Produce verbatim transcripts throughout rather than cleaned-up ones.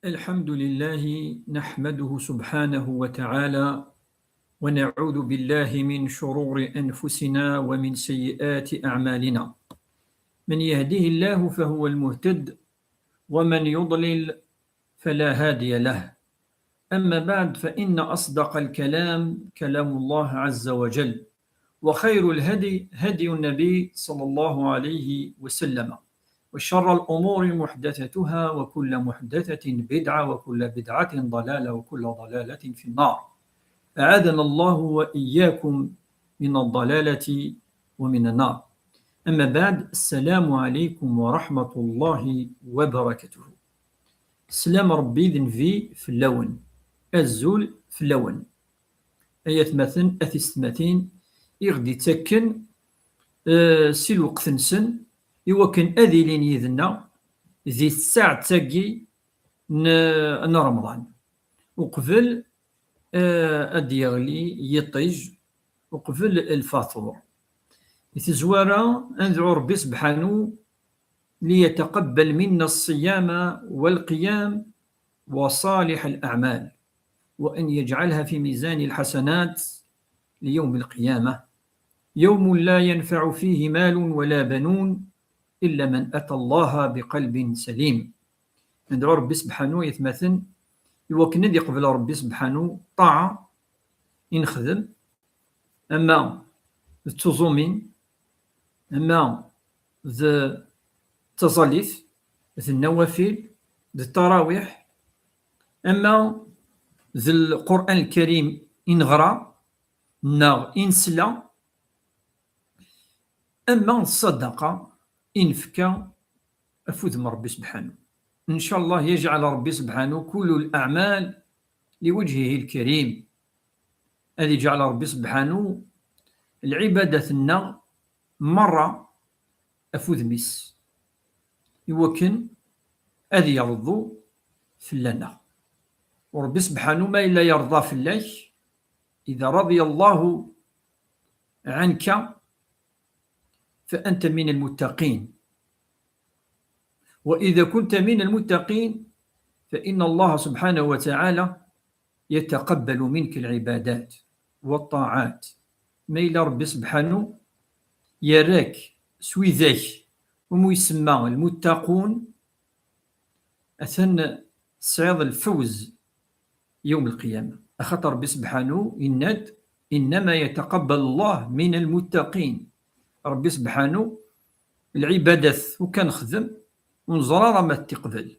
الحمد لله، نحمده سبحانه وتعالى، ونعوذ بالله من شرور أنفسنا ومن سيئات أعمالنا. من يهده الله فهو المهتد، ومن يضلل فلا هادي له. أما بعد، فإن أصدق الكلام كلام الله عز وجل، وخير الهدي هدي النبي صلى الله عليه وسلم، وشر الأمور محدثاتها، وكل محدثة بدعة، وكل بدعة ضلالة، وكل ضلالة في النار. أعاذنا الله وإياكم من الضلالة ومن النار. أما بعد، السلام عليكم ورحمة الله وبركاته. Sslam Ṛebbi d nnbi fell-awen. Azul fell-awen. Ay atmaten, a tisetmatin, i ɣ-d-ittakken, eh, si lweqt-nsen, i wakken ad ilin yid-neɣ di tsaɛet-agi n, n Remḍan. Uqbel, eh, ad d-yeɣli yiṭij, uqbel lfaṭur. Di tezwara, ad nedɛu Ṛebbi sebḥanu ليتقبل منا الصيام والقيام وصالح الأعمال، وأن يجعلها في ميزان الحسنات ليوم القيامة، يوم لا ينفع فيه مال ولا بنون إلا من أتى الله بقلب سليم. Nedɛu Ṛebbi sebḥanu, ay atmaten, i wakken ad iqbel Ṛebbi sebḥanu ṭṭaɛa i nexdem, ama d tuẓumin, ama d taẓallit, d nnawafil, d ttarawiḥ, ama d Lqur'an Lkarim i neɣra neɣ i nesla, ama d ṣṣadaqa i nefka afud n Ṛebbi sebḥanu. إن شاء الله يجعل ربي سبحانه كل الأعمال لوجهه الكريم. Ad iǧɛel Ṛebbi sebḥanu lɛibadat-nneɣ merra afud-is, i wakken ad yerḍu fell-aneɣ. U Ṛebbi sebḥanu ma yella yerḍa fell-ak, إذا رضي الله عنك فأنت من المتقين. وإذا كنت من المتقين فإن الله سبحانه وتعالى يتقبل منك العبادات والطاعات. Ma yella Ṛebbi sebḥanu yerra-k s widak umi isemma lmuttaqun, atan tesɛiḍ lfawz yawm lqiyama. Axaṭer Ṛebbi sebḥanu yenna-d: إنما يتقبل الله من المتقين. Ṛebbi sebḥanu, lɛibadat ur kan nexdem, ur neẓra ara ma t-iqbel.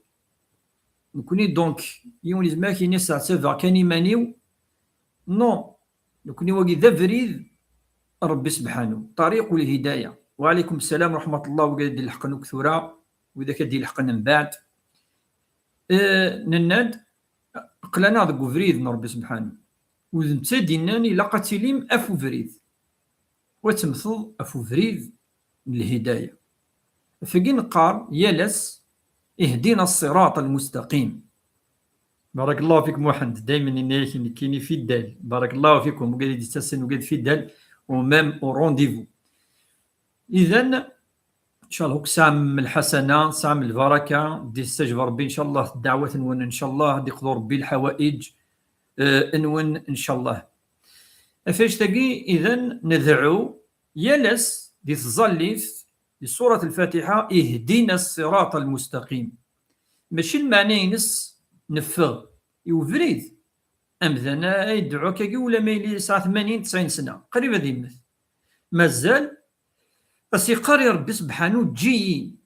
Nekni, donc, yiwen yezmer ad k-yini seɛtabeɣ kan iman-iw. Non. Nekni wagi d abrid n Ṛebbi sebḥanu, ṭariq u lhidaya. Wa ɛalaykum ssalam wa raḥmat Llah, wigad i d-ileḥqen akk tura, widak ad d-ileḥqen mbeɛd. Eh, nenna-d, aql-aneɣ deg ubrid n Ṛebbi sebḥanu. U d netta i d-yennan ilaq ad tilim af ubrid. U ad temmteḍ af ubrid n lhidaya. Af wagi neqqar yal ass: اهدنا الصراط المستقيم. بارك الله فيك Muḥend, daymen yenna-yak nekkini fidèle. بارك الله فيكم, wigad i d-ittasen, wigad fidèle, au même au rendez-vous. إذن إن شاء الله tesɛam lḥasana, tesɛam lbaraka, ad d-yessejb Ṛebbi إن شاء الله ddeɛwat-nwen, إن شاء الله ad d-iqḍu Ṛebbi lḥawaiǧ, eh, nwen إن شاء الله. Af annect-agi, إذن, nedɛu yal ass di tẓallit, di surat Lfatiḥa: اهدنا الصراط المستقيم. Mačči lmeɛna-ines neffeɣ i ubrid. Amdan ay yedɛu akkagi ulamma yili yesɛa tmanyin, tesɛin sna, qrib ad yemmet. Mazal as-yeqqar i Ṛebbi sebḥanu: Eǧǧ-iyi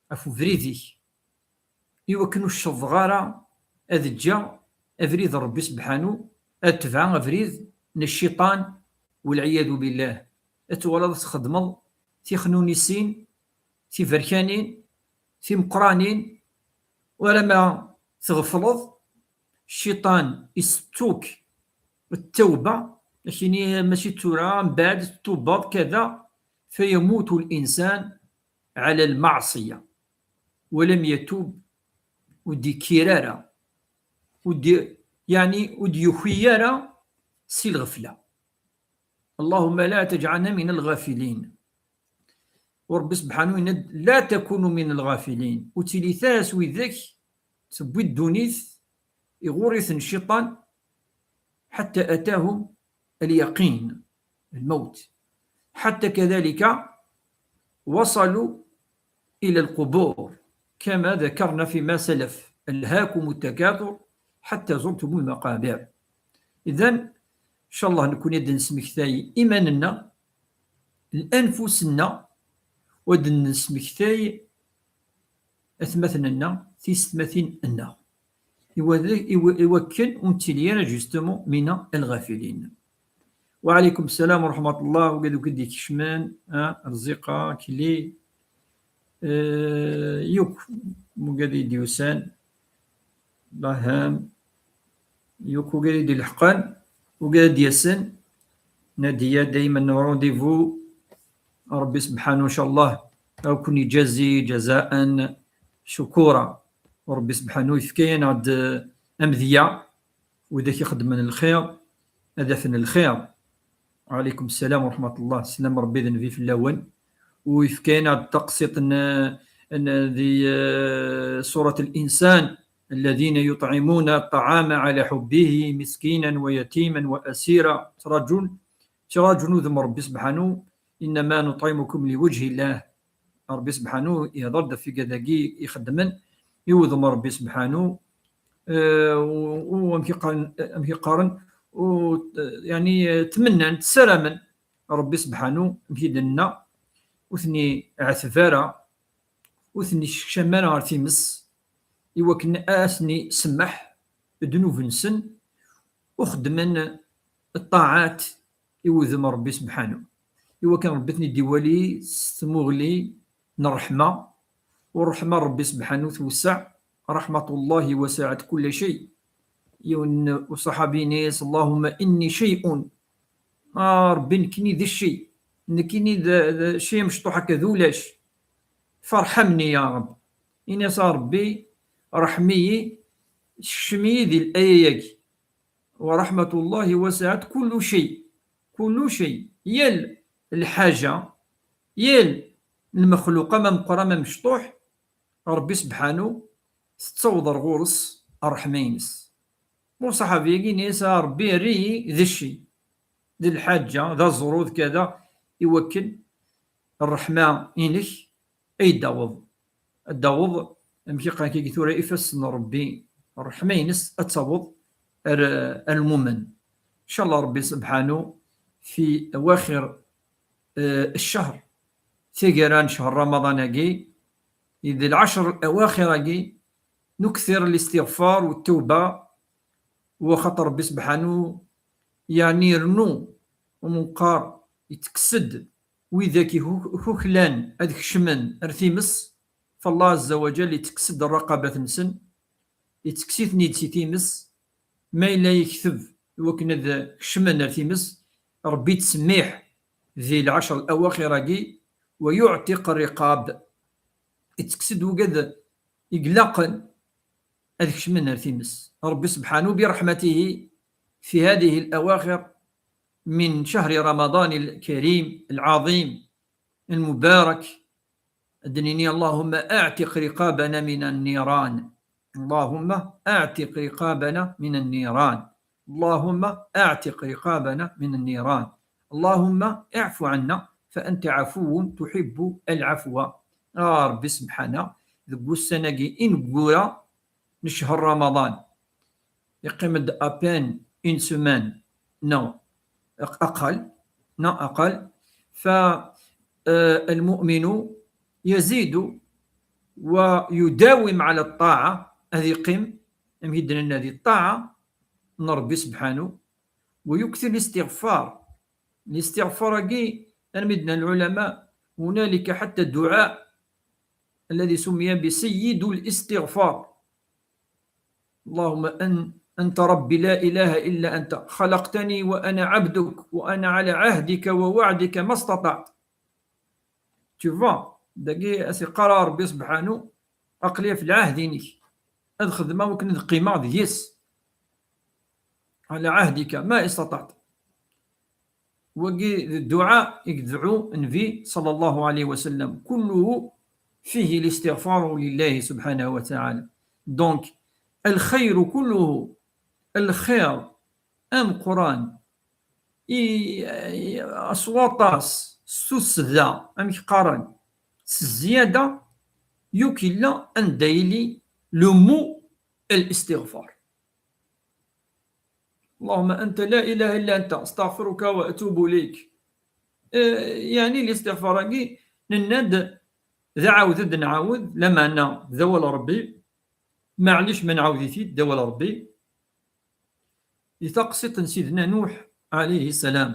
af ubrid-ik, i wakken ur ccḍeɣ ara ad ǧǧeɣ abrid n Ṛebbi sebḥanu, ad tebɛeɣ abrid n cciṭan, والعياذ بالله. Ad twalaḍ ad txeddmeḍ tixnunisin tiberkanin, timeqqranin, u alamma tɣefleḍ, cciṭan isettu-k ttawba, ad k-yini mačči d tura, mbeɛd tettubeḍ, kada, فيموت الإنسان على المعصية ولم يتب, ur d-yekkir ara, ur d-, yeɛni ur d-yuki ara si lɣefla. اللهم لا تجعلنا من الغافلين. U Ṛebbi sebḥanu yenna-d: لا تكونوا من الغافلين. Ur ttilit ara s widak tewwi ddunit, iɣurr-iten cciṭan, حتى أتاهم اليقين، الموت. حتى كذلك وصلوا إلى القبور، كما ذكرنا فيما سلف: ألهاكم التكاثر حتى زرتم المقابر. إذن، إن شاء الله نكون ad nesmektay iman-nneɣ, lɛanfus-nneɣ, u ad nesmektay atmaten-nneɣ, tiyessetmatin-nneɣ. Iwa-, iwa-, iwakken ur nettili ara, justement, mina al-ghafilin. Wa alaykum salam wa rahmatullah, ugad ugad ikecmen, ah, Rziqa, Kelly, eh, yakk ugad i d-yusan, Laham, yakk ugad i d-ileḥqen, ugad i d-yasen, Nadia, dayman rendez-vous, Rebbi subḥanu, ncallah, ad ken-ijazi jazaan cukura. Rebbi subḥanu yefka-yaneɣ-d, eh, amedya, widak ixeddmen lxir, ad afen lxir. Wa alaykum salam wa rahmatullah, sslam Rebbi d Nnbi fell-awen. U yefka-yaneɣ-d taqsiṭ n, n, di, eh, surat Al-Insan: الذين يطعمون الطعام على حبه مسكينا ويتيما وأسيرا. Ttraǧun, ttraǧun udem Rebbi subḥanu, إنما نطعمكم لوجه الله. Rebbi subḥanu ihḍer-d ɣef wigad-agi ixeddmen i wudem Rebbi subḥanu, eh, u, u amek i qqaren, amek i qqaren, u, yani, eh, tmennan, ssaramen Rebbi subḥanu, amek i d-nenna, ur ten-iɛettab ara, ur ten-isekcam ara ɣer times, iwakken ad asen-isemmeḥ ddnub-nsen, u xeddmen ṭṭaɛat i wudem Rebbi subḥanu, iwakken Rebbi ten-id-iwali s tmuɣli n ṛṛeḥma. U ṛṛeḥma n Rebbi subḥanu twesseɛ: رحمة الله وسعت كل شيء. Yiwen uṣaḥabi ini-as: اللهم إني شيء. A Ṛebbi, nekkini d cci, nekkini d, d cci amecṭuḥ akka d ulac. فارحمني يا رب. Ini-as: a Ṛebbi, ṛḥem-iyi, sekcem-iyi di laya-agi. ورحمة الله وسعت كل شيء. كل شيء. Yal lḥaǧa, yal lmexluq, ama meqqer ama mecṭuḥ, Ṛebbi subḥanu tettaweḍ ar ɣur-s ṛṛeḥma-ines. Uṣaḥabi-agi ini-as: a Ṛebbi, err-iyi d cci, d lḥaǧa, d aẓru, d kada, iwakken ṛṛeḥma-inek ad d-taweḍ, ad d-taweḍ, amek i qqaren kagi tura, ifassen n Ṛebbi, ṛṛeḥma-ines ad taweḍ ar, ar lmumen. Ncallah Ṛebbi subḥanu fi awaxir, eh, ccahr, taggara n ccher Ramaḍan-agi, di lɛecr awaxir-agi, nuktir listiɣfar u ttawba, u axaṭer Ṛebbi subḥanu, yeɛni, irennu, u meqqar, itekkes-d widak i ku-, kuklan ad kecmen ar times, فالله عز وجل itekkes-d ṛṛaqabat-nsen, itekkes-iten-id si times, ma yella yekteb i wakken ad kecmen ar times, Ṛebbi yettsemmiḥ di lɛecr awaxir-agi, ويعتق الرقاب. Itekkes-d wigad i ilaqen ad kecmen ar times. Ṛebbi subḥanu برحمته في هذه الأواخر من شهر رمضان الكريم العظيم المبارك، ad d-nini: اللهم أعتق رقابنا من النيران. اللهم أعتق رقابنا من النيران. اللهم أعتق رقابنا من النيران. اللهم اعف عنا فأنت عفو تحب العفو. A Ṛebbi, semmeḥ-aneɣ deg wussan-agi ineggura n ccher Ramaḍan. Yeqqim-d à peine une semaine, neɣ aq-, aqal, neɣ aqal. Fa, eh, المؤمن يزيد ويداوم على الطاعة, ad yeqqim, amek i d-nenna, di ṭṭaɛa n Ṛebbi subḥanu, ويكثر الاستغفار. Listiɣfar-agi, armi d-nnan lɛulama, هنالك حتى الدعاء الذي سمي بسيد الاستغفار. اللهم أن-، أنت ربي لا إله إلا أنت، خلقتني وأنا عبدك، وأنا على عهدك ووعدك ما استطعت. Tu vois, dagi as-iqqar Ṛebbi subḥanu: aql-i ɣef lɛahd-inek, ad xedmeɣ wakken ad qqimeɣ deg-s. على عهدك ما استطعت. Wagi d dduɛa i yedɛu Nnbi صلى الله عليه وسلم. كله فيه الاستغفار لله سبحانه وتعالى. Donc, الخير كله, الخير ameqqran, i, i, s waṭas, s tussda, amek qqaren, s zzyada, yakk yella anda yili le mot الاستغفار. اللهم أنت لا إله إلا أنت، أستغفرك وأتوب إليك. Eh, yeɛni listiɣfar-agi, nenna-d d aɛawed ad d-nɛawed, lameɛna d awal Ṛebbi, maɛlic ma nɛawed-it-id, d awal Ṛebbi. Di taqsiṭ n Sidna Nuḥ, ɛalayhi ssalam,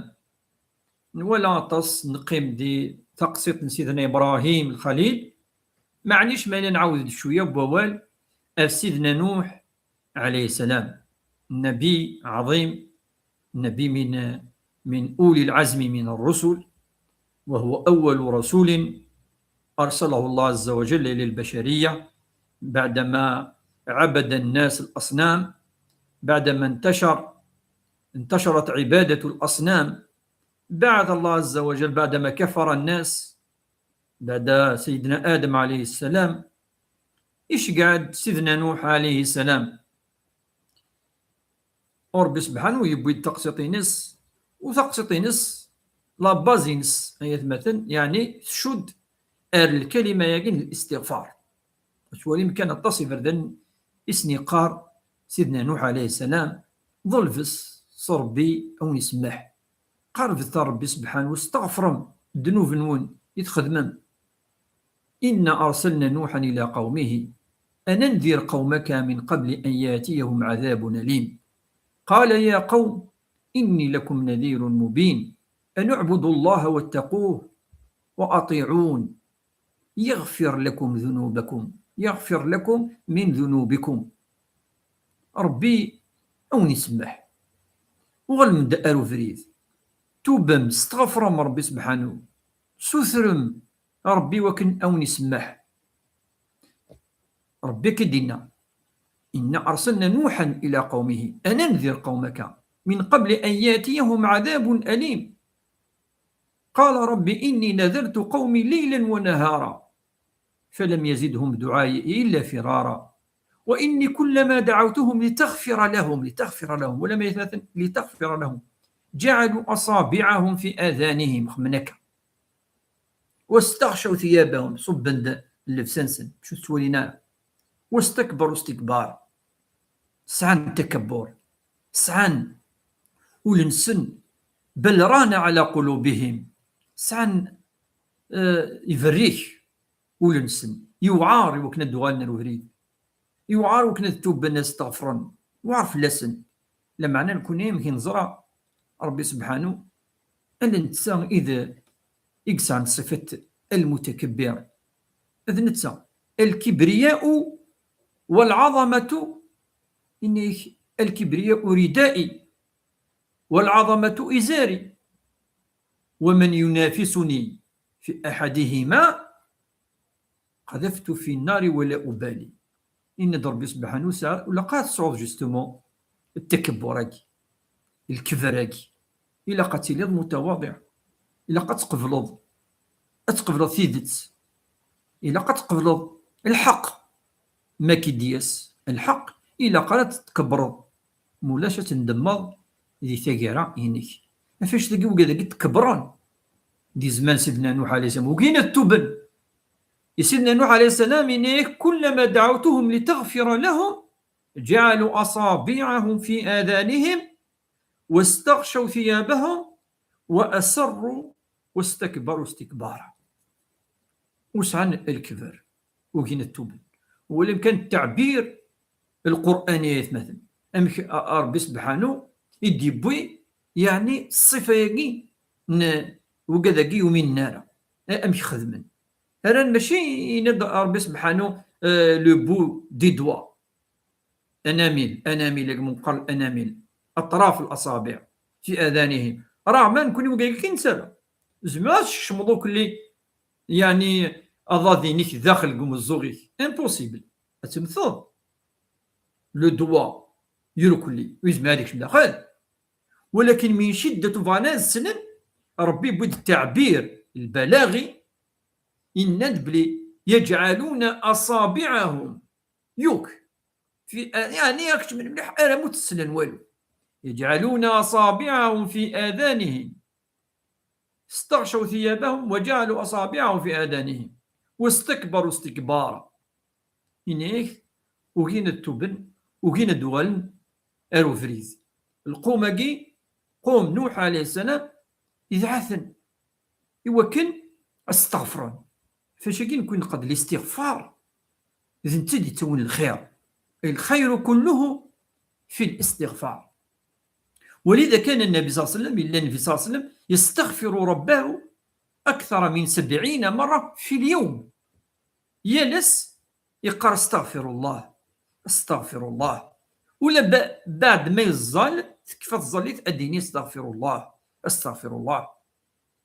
nwala aṭas, neqqim di taqsiṭ n Sidna Ibrahim Lxalil, maɛlic ma nɛawed-d cwiya n wawal ɣef Sidna Nuḥ, ɛalayhi ssalam, نبي عظيم، نبي من، من أولي العزم من الرسل، وهو أول رسول أرسله الله عز وجل إلى البشرية بعدما عبد الناس الأصنام، بعدما انتشر، انتشرت عبادة الأصنام، بعث الله عز وجل بعدما كفر الناس، بعد سيدنا آدم عليه السلام، iceggeɛ-d Sidna Nuḥ ɛalayhi ssalam. U Ṛebbi sebḥanu yewwi-d taqsiṭ-ines, u taqsiṭ-ines, la base-ines, ay atmaten, yeɛni tcudd ar lkalima-yagi n listiɣfar. Tettwalim kan aṭas iberdan i sen-yeqqar Sidna Nuḥ ɛalayhi ssalam, ḍelbet s Ṛebbi a wen-isemmeḥ. Qerbet ar Ṛebbi sebḥanu, steɣfrem ddnub-nwen i txedmem. إنا أرسلنا نوحا إلى قومه أن أنذر قومك من قبل أن يأتيهم عذاب أليم. قال يا قوم إني لكم نذير مبين أن اعبدوا الله واتقوه وأطيعون يغفر لكم ذنوبكم، يغفر لكم من ذنوبكم. Ṛebbi a wen-isemmeḥ. Uɣalem-d ar ubrid. Tubem, steɣfrem Ṛebbi sebḥanu. Sutrem Ṛebbi wakken a wen-isemmeḥ. Ṛebbi akka i d-yenna: إنا أرسلنا نوحا إلى قومه أن أنذر قومك من قبل أن يأتيهم عذاب أليم. قال رب إني نذرت قومي ليلا ونهارا فلم يزدهم دعائي إلا فرارا وإني كلما دعوتهم لتغفر لهم، لتغفر لهم، ولم يتمثل لتغفر لهم، جعلوا أصابعهم في آذانهم، xemmen akka. واستغشوا ثيابهم، ṣubben-d llebsa-nsen, bac ur ttwalin ara. واستكبروا استكبارا، sɛan takabbur, sɛan ul-nsen, بل ران على قلوبهم، sɛan, eh, iberrik ul-nsen, yewɛer i wakken ad d-uɣalen ar ubrid, yewɛer i wakken ad tuben, ad steɣfren, yewɛer fell-asen. Lameɛna nekni amek i neẓra Ṛebbi sebḥanu, ala netta i d, i yesɛan ṣṣifat المتكبر. D netta. الكبرياء والعظمة, yenna-ak: الكبرياء ردائي والعظمة إزاري ومن ينافسني في أحدهما قذفته في النار ولا أبالي. Yenna-d Ṛebbi sebḥanu, ur ilaq ara ad tesɛuḍ justement takabbur-agi, lkebr-agi. Ilaq ad tiliḍ mutawaḍiɛ. Ilaq ad tqebleḍ, ad tqebleḍ tidet. Ilaq ad tqebleḍ lḥeqq. Ma k-id-yas lḥeqq, ilaq ara ad tetkebbreḍ. Mulac ad tendemmeḍ di taggara-inek. Ɣef wacu tagi wigad-agi tkebbren? Di zzman Sidna Nuḥ ɛalayhi ssalam, ugin ad tuben. I Sidna Nuḥ ɛalayhi ssalam, yenna-ak: كلما دعوتهم لتغفر لهم جعلوا أصابعهم في آذانهم واستغشوا ثيابهم وأصروا واستكبروا استكبارا. Ur sɛan lkebr, ugin ad tuben. Wala amkan ttaɛbir lqur'ani, ay atmaten. Amek a, a Ṛebbi sebḥanu i d-yewwi, yeɛni, ṣṣifa-agi n wigad-agi ur uminen ara. A, amek xedmen? Rran mačči, yenna-d Ṛebbi sebḥanu, eh, le bout des doigts. Anamil, anamil, yak meqqar anamil. أطراف الأصابع في آذانهم. Rarement nekni wigi akken nettarra. Zemreɣ ad tkecmeḍ ukli, yeɛni, aḍad-inek daxel deg umeẓẓuɣ-ik. Impossible. Ad temmteḍ. Le doigt irkelli, ur yezmir ad ikcem daxel. Walakin min ciddat, bɣan ad ssnen, Ṛebbi yewwi-d ttaɛbir lbalaɣi, yenna-d belli يجعلون أصابعهم, yakk, في آ- يعني راك تجمل مليح، أنا متسلن والو. يجعلون أصابعهم في آذانهم، استغشوا ثيابهم وجعلوا أصابعهم في آذانهم واستكبروا استكبارا. Ini-ak, ugin ad tuben, ugin ad uɣalen ar ubrid. Lqum-agi, qum Nuḥ alayhi ssalam, idɛa-ten i wakken ad steɣfren. Fac-agi nekwi nqed listiɣfar, d netta i d-yettawin lxir. الخير كله في الاستغفار. ولذا كان النبي صلى الله عليه وسلم، إلا النبي صلى الله عليه وسلم يستغفر ربه أكثر من سبعين مرة في اليوم. Yal ass yeqqar: "أستغفر الله، أستغفر الله". Ula ba-, بعد ما يزال, تكفى تزاليت أديني: "أستغفر الله، أستغفر الله".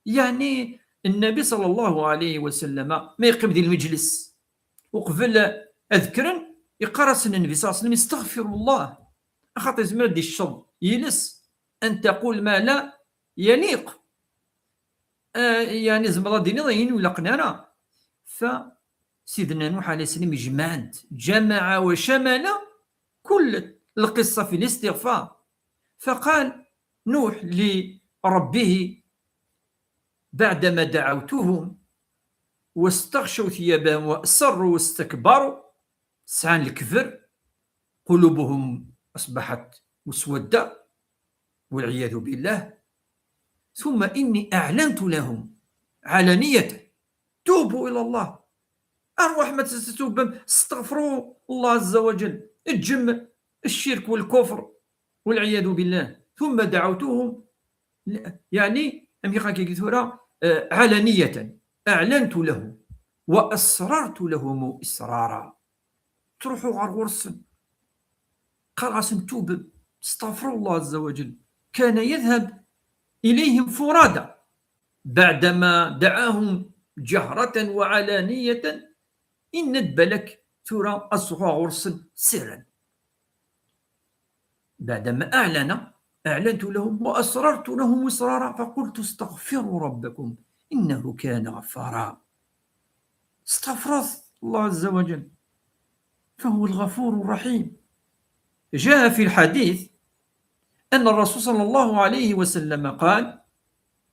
يعني النبي صلى الله عليه وسلم ما يقيم دي المجلس وقبل أذكرن يقرأ سن النبي صلى الله عليه وسلم: "أستغفر الله". أخاطر يزمر دي الشر يلس أن تقول ما لا يليق. آه، يعني زمر ديني ضيين ولا قنارة. فسيدنا نوح عليه السلام جمعت، جمع وشمل كل القصة في الاستغفار. فقال نوح لربه بعدما دعوتهم واستغشوا ثيابهم وأصروا واستكبروا، سعان الكبر، قلوبهم أصبحت مسودة والعياذ بالله. ثم إني أعلنت لهم علانية: "توبوا إلى الله". أرواح ما تتوبم، استغفروا الله عز وجل، اجم الشرك والكفر والعياذ بالله. ثم دعوتهم، يعني، أمي قال كي قلت له، آه، علانية، أعلنت له وأسررت لهم إسرارا. تروحوا غير غرسن، قال غاسن توب، استغفر الله عز وجل. كان يذهب إليهم فرادى بعدما دعاهم جهرة وعلانية. إن بالك ترى أصغى غرسن سرا. بعدما أعلن، أعلنت لهم وأسررت لهم إسرارا، فقلت: "استغفروا ربكم إنه كان غفارا". استغفرت الله عز وجل، فهو الغفور الرحيم. جاء في الحديث أن الرسول صلى الله عليه وسلم قال،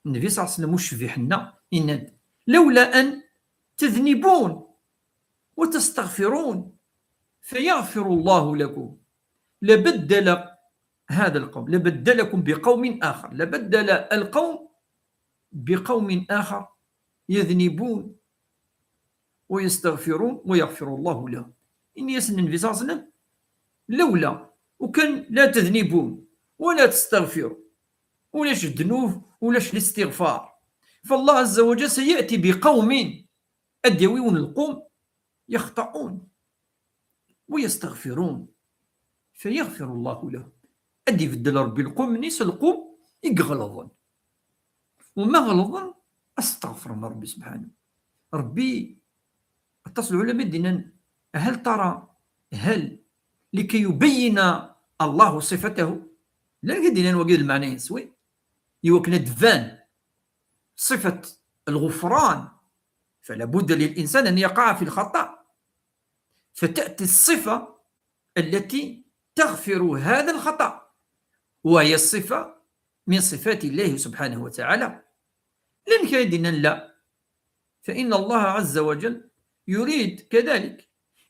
النبي صلى الله عليه وسلم مشبه حنا إن: "لولا أن تذنبون وتستغفرون فيغفر الله لكم لبدل هذا القوم، لبدلكم بقوم آخر، لبدل القوم بقوم آخر يذنبون ويستغفرون ويغفر الله لهم". Ini-asen Nnbi صلى الله عليه وسلم: "لولا، وكان لا تذنبون ولا تستغفروا، ولاش الذنوب ولاش الاستغفار، فالله عز وجل سيأتي بقوم، ad d-yawi yiwen lqum, يخطئون ويستغفرون فيغفر الله لهم". Ad ibeddel Ṛebbi lqum-nni s lqum i iɣelḍen. وما غلظن أستغفر من ربي سبحانه. ربي، aṭas n lɛulama i d-yennan: "هل ترى، هل لكي يبين الله صفته؟" Llan i d-yennan wagi d lmeɛna-ines, wi. Iwakken ad d-tban صفة الغفران، فلا بد للإنسان أن يقع في الخطأ، فتأتي الصفة التي تغفر هذا الخطأ، وهي الصفة من صفات الله سبحانه وتعالى. Llan kra i d-yennan لا، فإن الله عز وجل يريد كذلك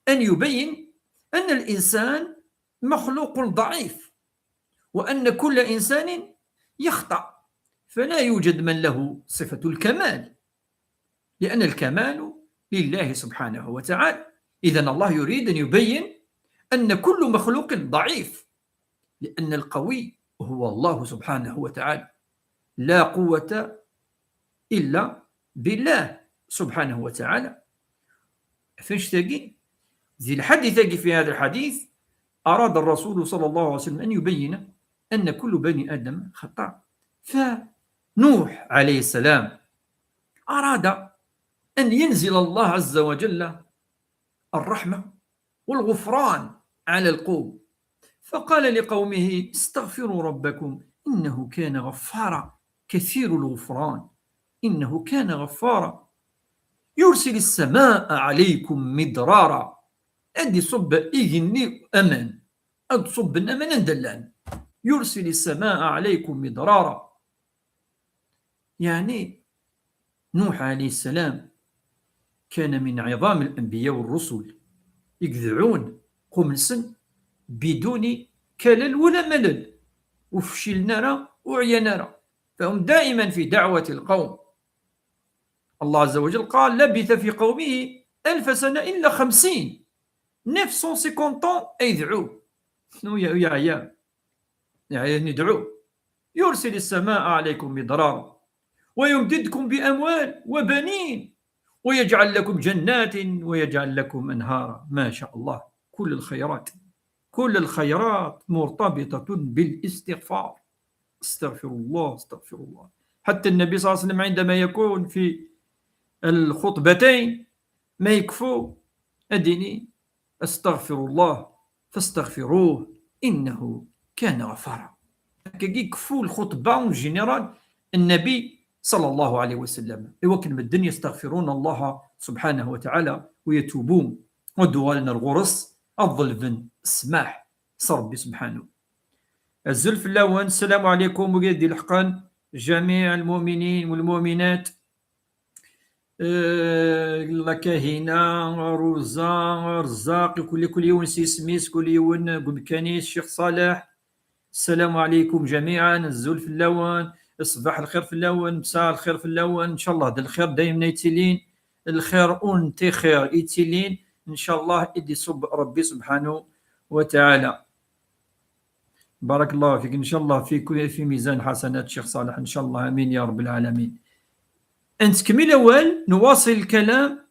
أن يبين أن الإنسان مخلوق ضعيف، وأن كل إنسان يخطأ، فلا يوجد من له صفة الكمال، لأن الكمال لله سبحانه وتعالى. إذن الله يريد أن يبين أن كل مخلوق ضعيف، لأن القوي هو الله سبحانه وتعالى، لا قوة إلا بالله سبحانه وتعالى. Ɣef annect-agi, di lḥadit-agi, في هذا الحديث، أراد الرسول صلى الله عليه وسلم أن يبين أن كل بني آدم خطاء. فنوح عليه السلام أراد أن ينزل الله عز وجل الرحمة والغفران على القوم، فقال لقومه: "استغفروا ربكم إنه كان غفارا، كثير الغفران، إنه كان غفارا، يرسل السماء عليكم مدرارا، ad iṣubb igenni aman. Ad ṣubben aman anda llan. يرسل السماء عليكم مدرارا. يعني نوح عليه السلام كان من عظام الأنبياء والرسل. يقدعون قوم نسن بدون كلل ولا ملل. وفشلنا را وعينا را. فهم دائما في دعوة القوم. الله عز وجل قال: لبث في قومه ألف سنة إلا خمسين. Neuf cent cinquante ans يدعو. شنو يا، يا عيال؟ يعني ندعو. يرسل السماء عليكم مدرارا ويمددكم بأموال وبنين ويجعل لكم جنات ويجعل لكم أنهارا. ما شاء الله، كل الخيرات، كل الخيرات مرتبطة بالاستغفار. استغفر الله، استغفر الله. حتى النبي صلى الله عليه وسلم عندما يكون في الخطبتين ما يكفو أديني: استغفر الله فاستغفروه إنه كان غفارا. هكا يكفو الخطبة en général النبي صلى الله عليه وسلم. إوا كان مدن يستغفرون الله سبحانه وتعالى ويتوبون ودوغالن الغرس الظلفن السماح صربي سبحانه. الزلف الأول، السلام عليكم وقيد الحقن جميع المؤمنين والمؤمنات. آه، لاكاهينة، روزا، رزاق، كل، كل يوم سي سميس، كل يوم قبكانيس، شيخ صالح. السلام عليكم جميعا، الزول في اللون، الصباح الخير في اللون، مساء الخير في اللون، إن شاء الله هذا الخير دايما يتيلين، الخير أون تي خير يتيلين، إن شاء الله إدي صب ربي سبحانه وتعالى. بارك الله فيك، إن شاء الله في كل، في ميزان حسنات شيخ صالح، إن شاء الله، آمين يا رب العالمين. نتكمل أول، نواصل الكلام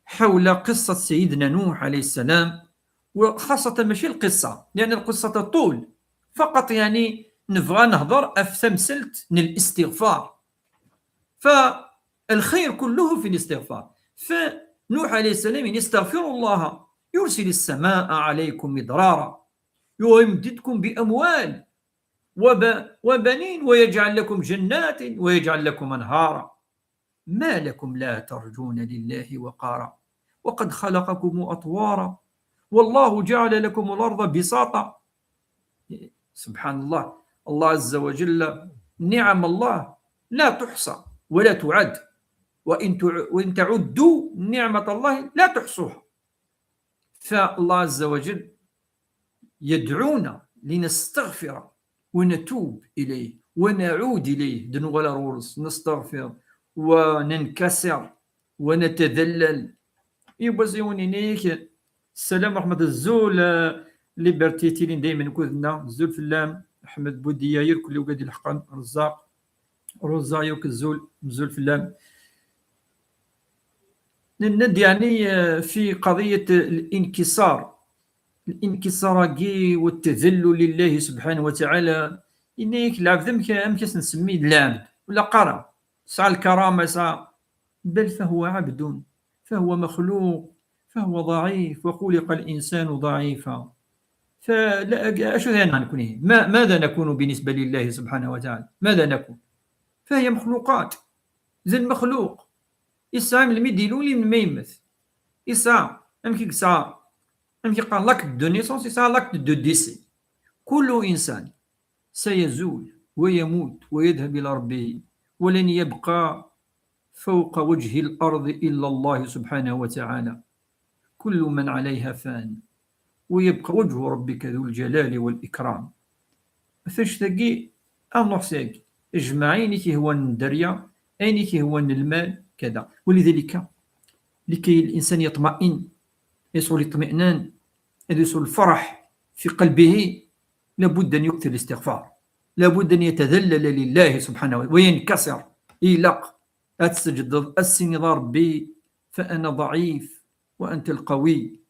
حول قصة سيدنا نوح عليه السلام، وخاصة ماشي القصة، لأن القصة تطول، فقط يعني نبغى نهضر في تمثلت الاستغفار. فالخير كله في الاستغفار. فنوح عليه السلام يستغفر الله، يرسل السماء عليكم مدرارا، يمددكم بأموال وب-، وبنين ويجعل لكم جنات ويجعل لكم أنهارا. ما لكم لا ترجون لله وقارا وقد خلقكم أطوارا والله جعل لكم الأرض بساطا. سبحان الله، الله عز وجل، نعم الله لا تحصى ولا تعد، وإن تع-، وإن تعدوا نعمة الله لا تحصوها. فالله عز وجل يدعونا لنستغفر ونتوب إليه ونعود إليه، دنوغ الرورس، نستغفر وننكسر ونتذلل. يبزيوني نيك. السلام ورحمة الزول، آه، ليبرتي تيلين دايما كوذنا، الزول فلام، أحمد بودية، يركل يوقد الحقن، رزاق، روزا يوك الزول، الزول فلام. نند يعني، آه، في قضية الانكسار، الانكسار كي والتذلل لله سبحانه وتعالى. إنك العبد أمك، أمك نسميه العبد ولا قرا، سعى الكرامة، سعى، بل فهو عبد، فهو مخلوق، فهو ضعيف، وخلق الإنسان ضعيفا. فلا، أشو ذا نكون؟ ما، ماذا نكون بالنسبة لله سبحانه وتعالى؟ ماذا نكون؟ فهي مخلوقات، ذا المخلوق يسعى من الميديلو لين ما يمت. يسعى، أمك يسعى، أمك يقال l'acte de naissance، يسعى l'acte de décès. كل إنسان سيزول ويموت ويذهب إلى ربه، ولن يبقى فوق وجه الأرض إلا الله سبحانه وتعالى. كل من عليها فان، ويبقى وجه ربك ذو الجلال والإكرام. Atan cctagi, ad nruḥ sagi. Jmeɛ ayen i k-ihwan n dderya, ayen i k-ihwan n lmal, kada. ولذلك، لكي الإنسان يطمئن، يحصل اطمئنان، يحصل الفرح في قلبه، لابد أن يكثر الاستغفار، لابد أن يتذلل لله سبحانه وتعالى وينكسر. إيلاق أتسجد السن ربي، فأنا ضعيف، وأنت القوي،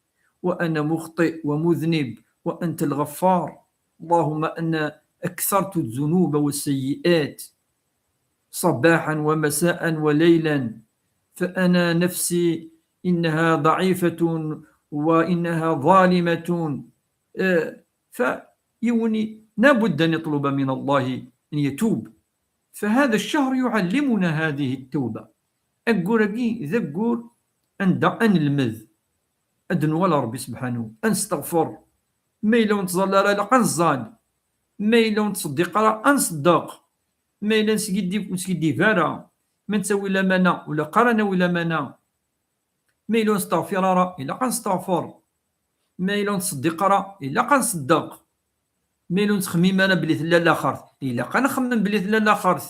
وأنا مخطئ ومذنب، وأنت الغفار. اللهم أنا أكثرت الذنوب والسيئات صباحا ومساء وليلا، فأنا نفسي إنها ضعيفة وإنها ظالمة. آه، فيوني لابد أن يطلب من الله أن يتوب. فهذا الشهر يعلمنا هذه التوبة. Aggur-agi d aggur anda ad nelmed ad d-nwali Ṛebbi subḥanahu, ad nesteɣfer. Ma yella ur nettẓalla ara, ilaq ad neẓẓal. Ma yella ur nettṣeddiq ara, ad nṣeddeq. Ma yella neskiddib, ur neskiddib ara. Ma nettawi lamana, ur ilaq ara ad nawi lamana. Ma yella ur nesteɣfir ara, ilaq ad nesteɣfer. Ma yella ur nettṣeddiq ara, ilaq ad nṣeddeq. Ma yella ur nettxemmim ara belli tella laxert, ilaq ad nxemmem belli tella laxert.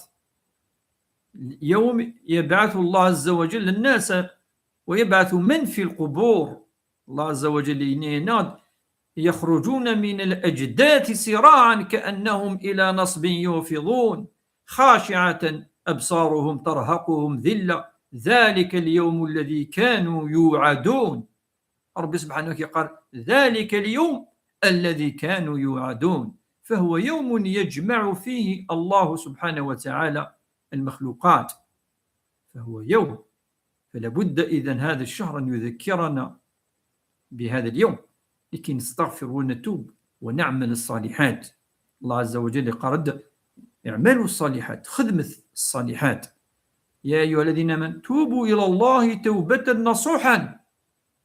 يوم يبعث الله عز وجل الناس ويبعث من في القبور. Allah Azza wa Jalla yenna-d, يخرجون من الأجداث سراعا كأنهم إلى نصب يوفضون، خاشعة أبصارهم ترهقهم ذلة، ذلك اليوم الذي كانوا يوعدون. Ṛebbi subḥanahu wa taɛala yeqqar, ذلك اليوم الذي كانوا يوعدون، فهو يوم يجمع فيه الله سبحانه وتعالى المخلوقات، فهو يوم، فلا بد إذن هذا الشهر أن يذكرنا بهذا اليوم لكي نستغفر ونتوب ونعمل الصالحات. الله عز وجل قال: اعملوا الصالحات، خدمة الصالحات. يا أيها الذين آمنوا توبوا إلى الله توبة نصوحا.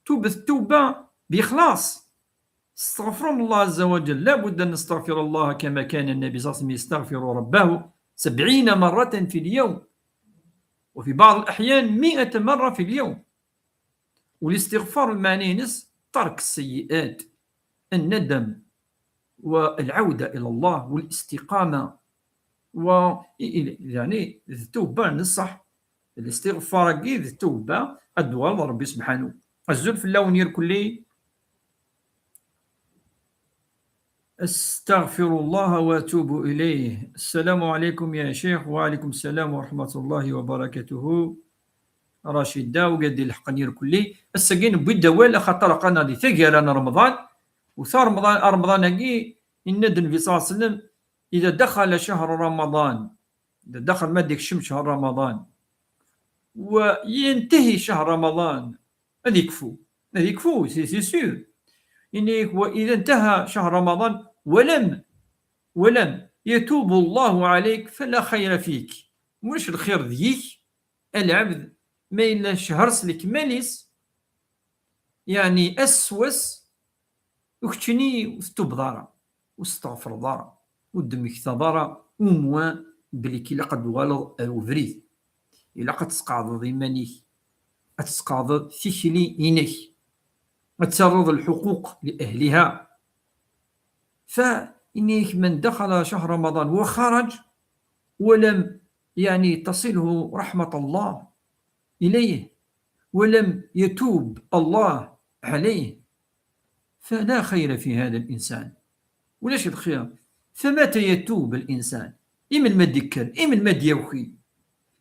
Tubet tawba bi ixlaṣ. Testeɣfrem Allah Azza wa Jal. لا بد أن نستغفر الله كما كان النبي صلى الله عليه وسلم يستغفر ربه سبعين مرة في اليوم، وفي بعض الأحيان مئة مرة في اليوم. والاستغفار المعنى نس ترك السيئات، الندم، والعودة إلى الله، والاستقامة، و يعني التوبة نصح. الاستغفار أكيد التوبة، الدعاء لربي سبحانه. الزول في اللون يركلي. أستغفر الله وأتوب إليه. السلام عليكم يا شيخ. وعليكم السلام ورحمة الله وبركاته. رشيد داو قد يلحقني يركلي. السجين بيد ولا خطر قنا لثقل أنا رمضان. وثار رمضان، رمضان أجي إن النبي صلى الله عليه وسلم: إذا دخل شهر رمضان، إذا دخل ما ديك الشمس شهر رمضان وينتهي شهر رمضان، هذا يكفو، هذا يكفو، c'est sûr. إنك وإذا انتهى شهر رمضان ولم، ولم يتوب الله عليك فلا خير فيك. واش الخير ذيك العبد ما إلا شهر سلك ماليس، يعني أسوس وكتشني وتوب ضارة. Ur testeɣfreḍ ara, ur d-temmektaḍ ara, au moins belli ilaq ad d-tuɣaleḍ ar ubrid. Ilaq ad tesqeɛdeḍ iman-ik, ad tesqeɛdeḍ tikli-inek, ad terreḍ lḥuquq li ahliha. Fa-inek من دخل شهر رمضان وخرج ولم يعني تصله رحمة الله إليه ولم يتوب الله عليه فلا خير في هذا الإنسان. ولاش الخير. فمتى يتوب الإنسان؟ إمن ما ديكر، إمن ما ديوخي،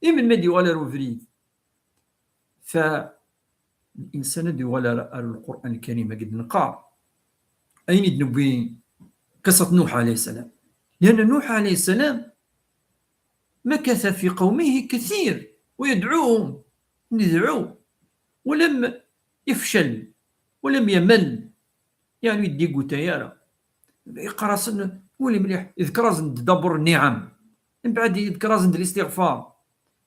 إمن ما ديوغال روفريد. فالإنسان ديوغال القرآن الكريم قد نقار أين نبي قصة نوح عليه السلام، لأن نوح عليه السلام مكث في قومه كثير ويدعوهم، يدعو، ولم يفشل ولم يمل. يعني يدي قوتيارة يقرأ سن ولي مليح يذكر أزن دبر النعم، من بعد يذكر أزن الاستغفار،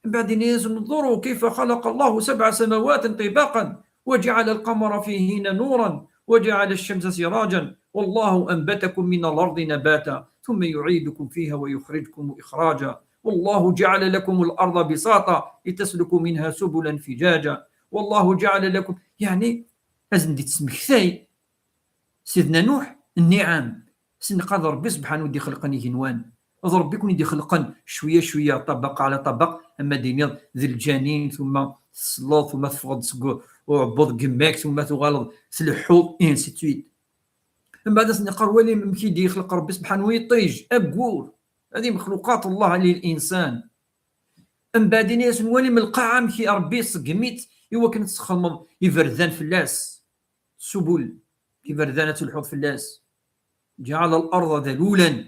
من بعد ينزل: انظروا كيف خلق الله سبع سماوات طباقا وجعل القمر فيهن نورا وجعل الشمس سراجا والله أنبتكم من الأرض نباتا ثم يعيدكم فيها ويخرجكم إخراجا والله جعل لكم الأرض بساطا لتسلكوا منها سبلا فجاجا والله جعل لكم، يعني أزن دي تسمكتاي سيدنا نوح النعم. Senqad Ṛebbi subḥanahu i d-ixelqen igenwan. D Ṛebbi i ken-id-ixelqen cwiya cwiya, ṭabaqa ɛla ṭabaqa, ama d-tiniḍ d lǧanin, tumma tesleḍ, tumma teffɣeḍ seg uɛebbuḍ n yemma-k, tumma tuɣaleḍ tleḥḥuḍ, et ainsi de suite. Mbeɛd ad sen-iqqar: wali amek i d-ixleq Ṛebbi subḥanahu iṭij, aggur, هذه مخلوقات الله للإنسان. Mbeɛd ini-asen: wali lqaɛa amek i Ṛebbi iṣeggem-itt i wakken ad txedmeḍ iberdan fell-as, subul, iberdan ad telḥuḍ fell-as. جعل الأرض ذلولا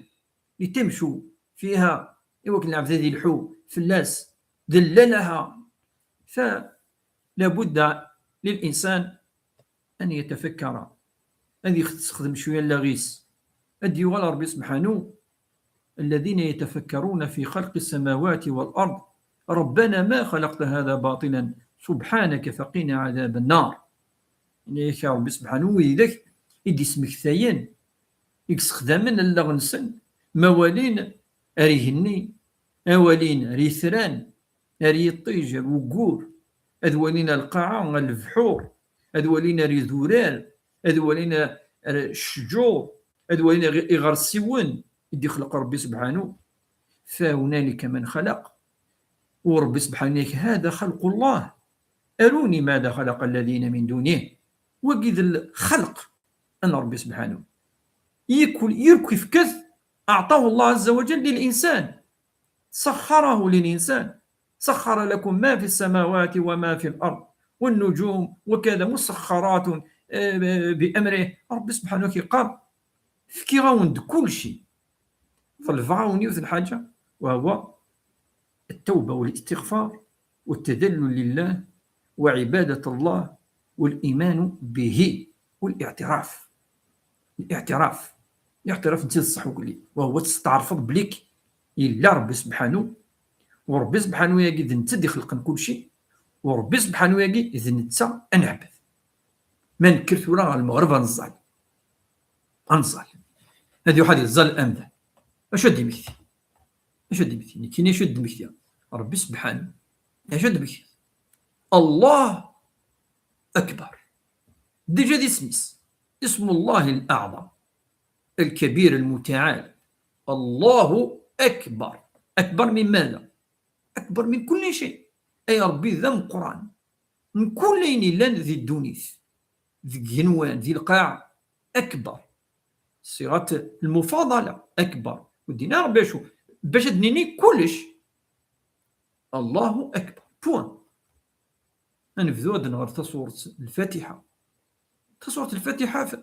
لتمشوا فيها، i wakken lɛebd ad ilḥu fell-as, ذللها. فلا بد للإنسان أن يتفكر، ad yexdem cwiya n laɣ-is. Ad d-yuɣal Ṛebbi subḥanahu: الذين يتفكرون في خلق السماوات والأرض ربنا ما خلقت هذا باطلا سبحانك فقنا عذاب النار. Yak Ṛebbi Sebḥanu, widak i d-ismektayen, i yessexdamen allaɣ-nsen, ma walin ar igenni, a walin ar yitran, ar yiṭij, ar wuggur, ad walin ar lqaɛa, ar lebḥur, ad walin ar idurar, ad walin ar ccǧur, ad walin ar iɣersiwen i d-ixleq Ṛebbi Sebḥanu. فهنالك من خلق. U Ṛebbi Sebḥanu yak: هذا خلق الله. أروني ماذا خلق الذين من دونه. Wagi d lxelq n Ṛebbi Sebḥanu. Yir kul, yir kul ifket أعطاه الله عز وجل للإنسان. سخره للإنسان. سخر لكم ما في السماوات وما في الأرض والنجوم وكذا مسخرات، آه، بأمره. Ṛebbi Sebḥanu yak iqqar: fkiɣ-awen-d kulci. Ḍelbeɣ-awen yiwet n lḥaǧa, وهو التوبة والاستغفار والتذلل لله وعبادة الله والإيمان به والاعتراف. الاعتراف. Liɛtiraf netta d ṣṣeḥ ukli. وهو testeɛrfeḍ belli yella Ṛebbi Sebḥanu, u Ṛebbi Sebḥanu-agi d netta d-ixelqen kulci, u Ṛebbi Sebḥanu-agi d netta ad neɛbed. Ma nekker tura ɣer lmeɣreb ad neẓẓal. Ad neẓẓal. Ad yuḥ ad yeẓẓal amdan. Acu ad d-imekti? Acu ad d-imekti? Nekkini acu ad d-imekti? Ṛebbi Sebḥanu. Acu ad d-imekti? الله أكبر. Déjà d isem-is. اسم الله الأعظم الكبير المتعال. الله أكبر. أكبر من ماذا؟ أكبر من كل شيء. Ay Ṛebbi d ameqqran n kul ayen yellan di ddunit, deg igenwan, di lqaɛa. أكبر. صيغة المفاضلة. أكبر. Ur d-yenni ara Ṛebbi acu? Bac ad d-nini kullec. الله أكبر. Point. Ad nebdu ad nɣer tasuret Lfatiḥa. Tasuret Lfatiḥa f-,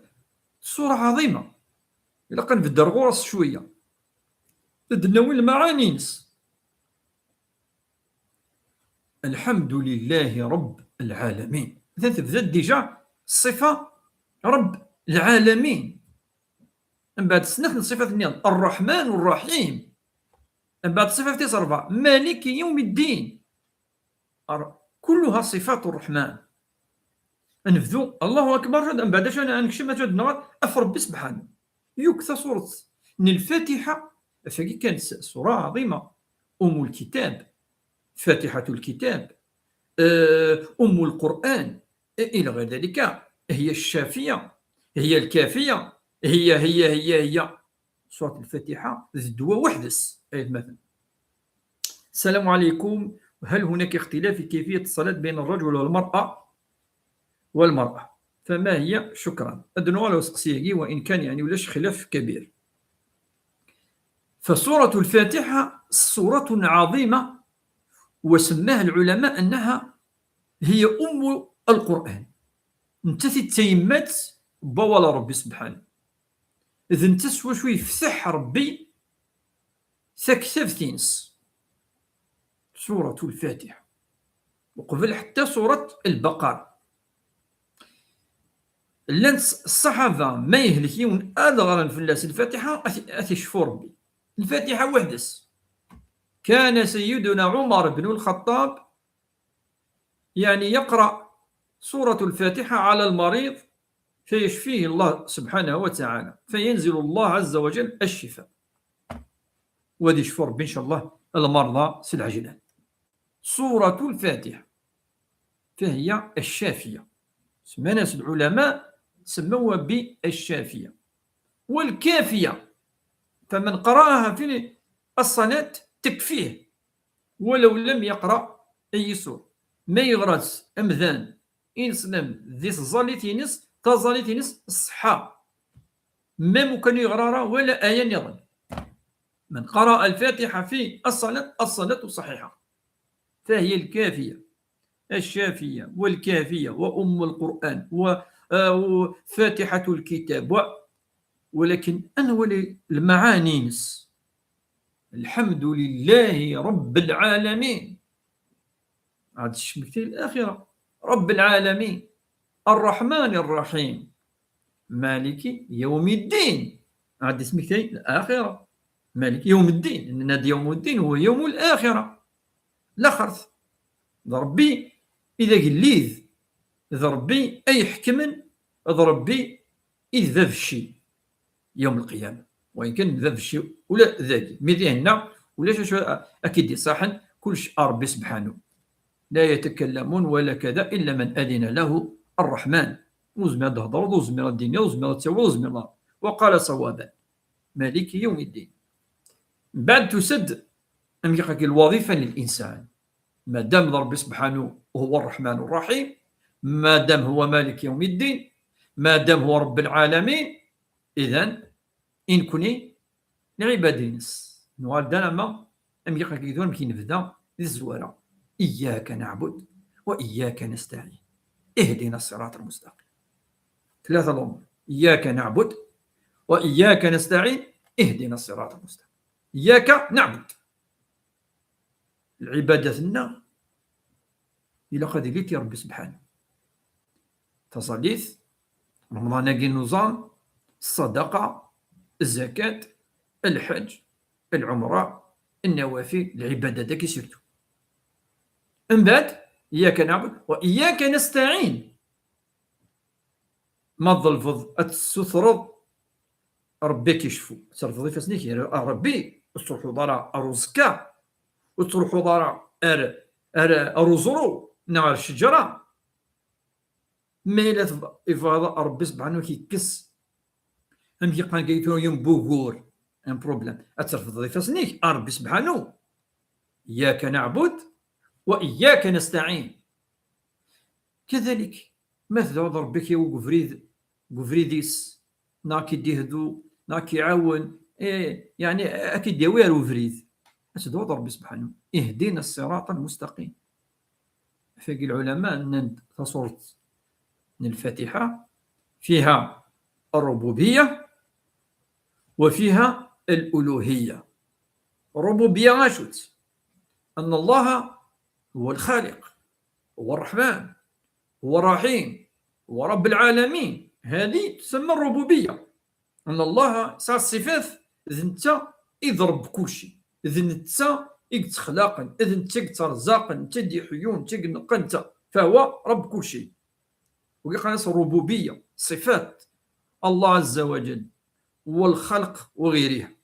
sura ɛḍima. Ilaq ad nbedder ɣur-s cwiya. Ad d-nawi lmaɛani-ines. الحمد لله رب العالمين. Da tebda déjà ṣṣifa رب العالمين. Mbeɛd snat n ṣṣifat nniḍen. الرحمن الرحيم. Mbeɛd ṣṣifa tis ṛebɛa. مالك يوم الدين. Ar-, كلها صفات الرحمن. Ad nebdu الله أكبر, mbeɛd acu ad nekcem, ad nɣer ɣef Ṛebbi Sebḥanu. Yakk tasuret n Lfatiḥa, af-agi kan s-, sura ɛḍima. أم الكتاب، فاتحة الكتاب, آه، أم القرآن، إلى غير ذلك، هي الشافية، هي الكافية، هي، هي، هي، هي. Surat Lfatiḥa d ddwa weḥd-s, ay atmaten. السلام عليكم. هل هناك اختلاف في كيفية الصلاة بين الرجل والمرأة؟ والمرأة. فما هي؟ شكرا. Ad nuɣal ɣer useqsi-agi, وإن كان يعني ulac خلاف كبير. فسورة الفاتحة سورة عظيمة، وسماها العلماء أنها هي أم القرآن. Nettat i d tayemmat n wawal n Ṛebbi Sebḥanu. D nettat s wacu yefteḥ Ṛebbi taktabt-ines, Suratul Fatiḥa, uqbel ḥetta Surat Lbaqara. Llan ṣ-, ṣṣaḥaba, ma yehlek yiwen, ad ɣren fell-as Lfatiḥa, ad t-, ad t-icfu Ṛebbi. Lfatiḥa weḥd-s. كان سيدنا عمر بن الخطاب يعني يقرأ سورة الفاتحة على المريض فيشفيه الله سبحانه وتعالى، فينزل الله عز وجل الشفاء. وهذه شفور إن شاء الله المرضى سلعجلان. سورة الفاتحة فهي الشافية، سمانا العلماء سموها بالشافية والكافية، فمن قرأها في الصلاة تكفيه ولو لم يقرأ أي سورة. Ma yeɣra-tt amdan ineslem di tẓallit-ines, taẓallit-ines ṣṣeḥḥa. Même ur kan yeɣra ara wala aya nniḍen. من قرأ الفاتحة في الصلاة، الصلاة صحيحة. فهي الكافية، الشافية، والكافية، وأم القرآن، و، آه، وفاتحة الكتاب، و، ولكن أنا ولي المعاني نس. الحمد لله رب العالمين. عاد الشمكتين الآخرة. رب العالمين. الرحمن الرحيم. مالك يوم الدين. عاد اسمك تاني الآخرة. مالك يوم الدين. إن نادي يوم الدين هو يوم الآخرة. الآخرة. ربي إذا قليد d Ṛebbi ay iḥekmen, d Ṛebbi i d bab cci yawm lqiyama. Wayen kan d bab cci ula dagi. Mi dihenna ulac acu ad k-id-iṣaḥen, kullec a Ṛebbi sebḥanu. لا يتكلمون ولا كذا إلا من أذن له الرحمن. Ur zmireḍ ad d-thedreḍ, ur zmireḍ ad d-tiniḍ, ur zmireḍ ad tawiḍ, ur zmireḍ. وقال صوابا. مالك يوم الدين. Mbeɛd tusa-d amek akka lwaḍifa n linsan. Madam d Ṛebbi sebḥanu هو الرحمن الرحيم, madam هو مالك يوم الدين, madam هو رب العالمين, idan, i nekni, lɛibada-ines. Nuɣal-d alamma amek akka amek nebda di tezwara. إياك نعبد وإياك نستعين اهدنا الصراط المستقيم. Tlata lumuṛ. إياك نعبد وإياك نستعين اهدنا الصراط المستقيم. إياك نعبد. Lɛibadat-nneɣ ilaq ad ilint i Ṛebbi sebḥanu. Taẓallit, Remḍan-agi n uẓam, ṣṣadaqa, zzakat, lḥeǧ, lɛumra, nnawafil, lɛibadat-agi surtout. Mbeɛd, إياك نعبد وإياك نستعين. Ma tḍelbeḍ ad tessutreḍ Ṛebbi ad k-icfu, ad terfeḍ ifassen-ik, a Ṛebbi, ur tettruḥuḍ ara ar uẓekka, ur tettruḥuḍ ara ar, ar, ar uẓru neɣ ar ccejra. Ma yella teb-, yebɣa Ṛebbi sebḥanu ad k-yekkes, amek yeqqar kan tura, un bugur, un problème, ad terfeḍ ifassen-ik a Ṛebbi sebḥanu. إياك نعبد وإياك نستعين. Kadalik, ma tedɛuḍ Ṛebbi ad k-yawi deg ubrid, deg ubrid-is, neɣ ad k-id-ihdu, neɣ ad k-iɛawen, eh, yeɛni ad k-id-yawi ar ubrid, ad tedɛuḍ Ṛebbi sebḥanu. اهدنا الصراط المستقيم. Ɣef wagi lɛulama nnan-d tasuṛt n Lfatiḥa فيها الربوبية وفيها الألوهية. Ṛṛububiyya acu-tt? أن الله هو الخالق، هو الرحمن، هو الرحيم، هو رب العالمين. هذه تسمى الربوبية. أن الله يسعى الصفات, d netta i d Ṛebb kulci, d netta i yettexlaqen, d netta i yetterẓaqen, netta i d-iḥeyyun, netta i ineqqen, netta. فهو رب kulci. Wagi qqaren-as الربوبية, صفات الله عز وجل, والخلق وغيرها.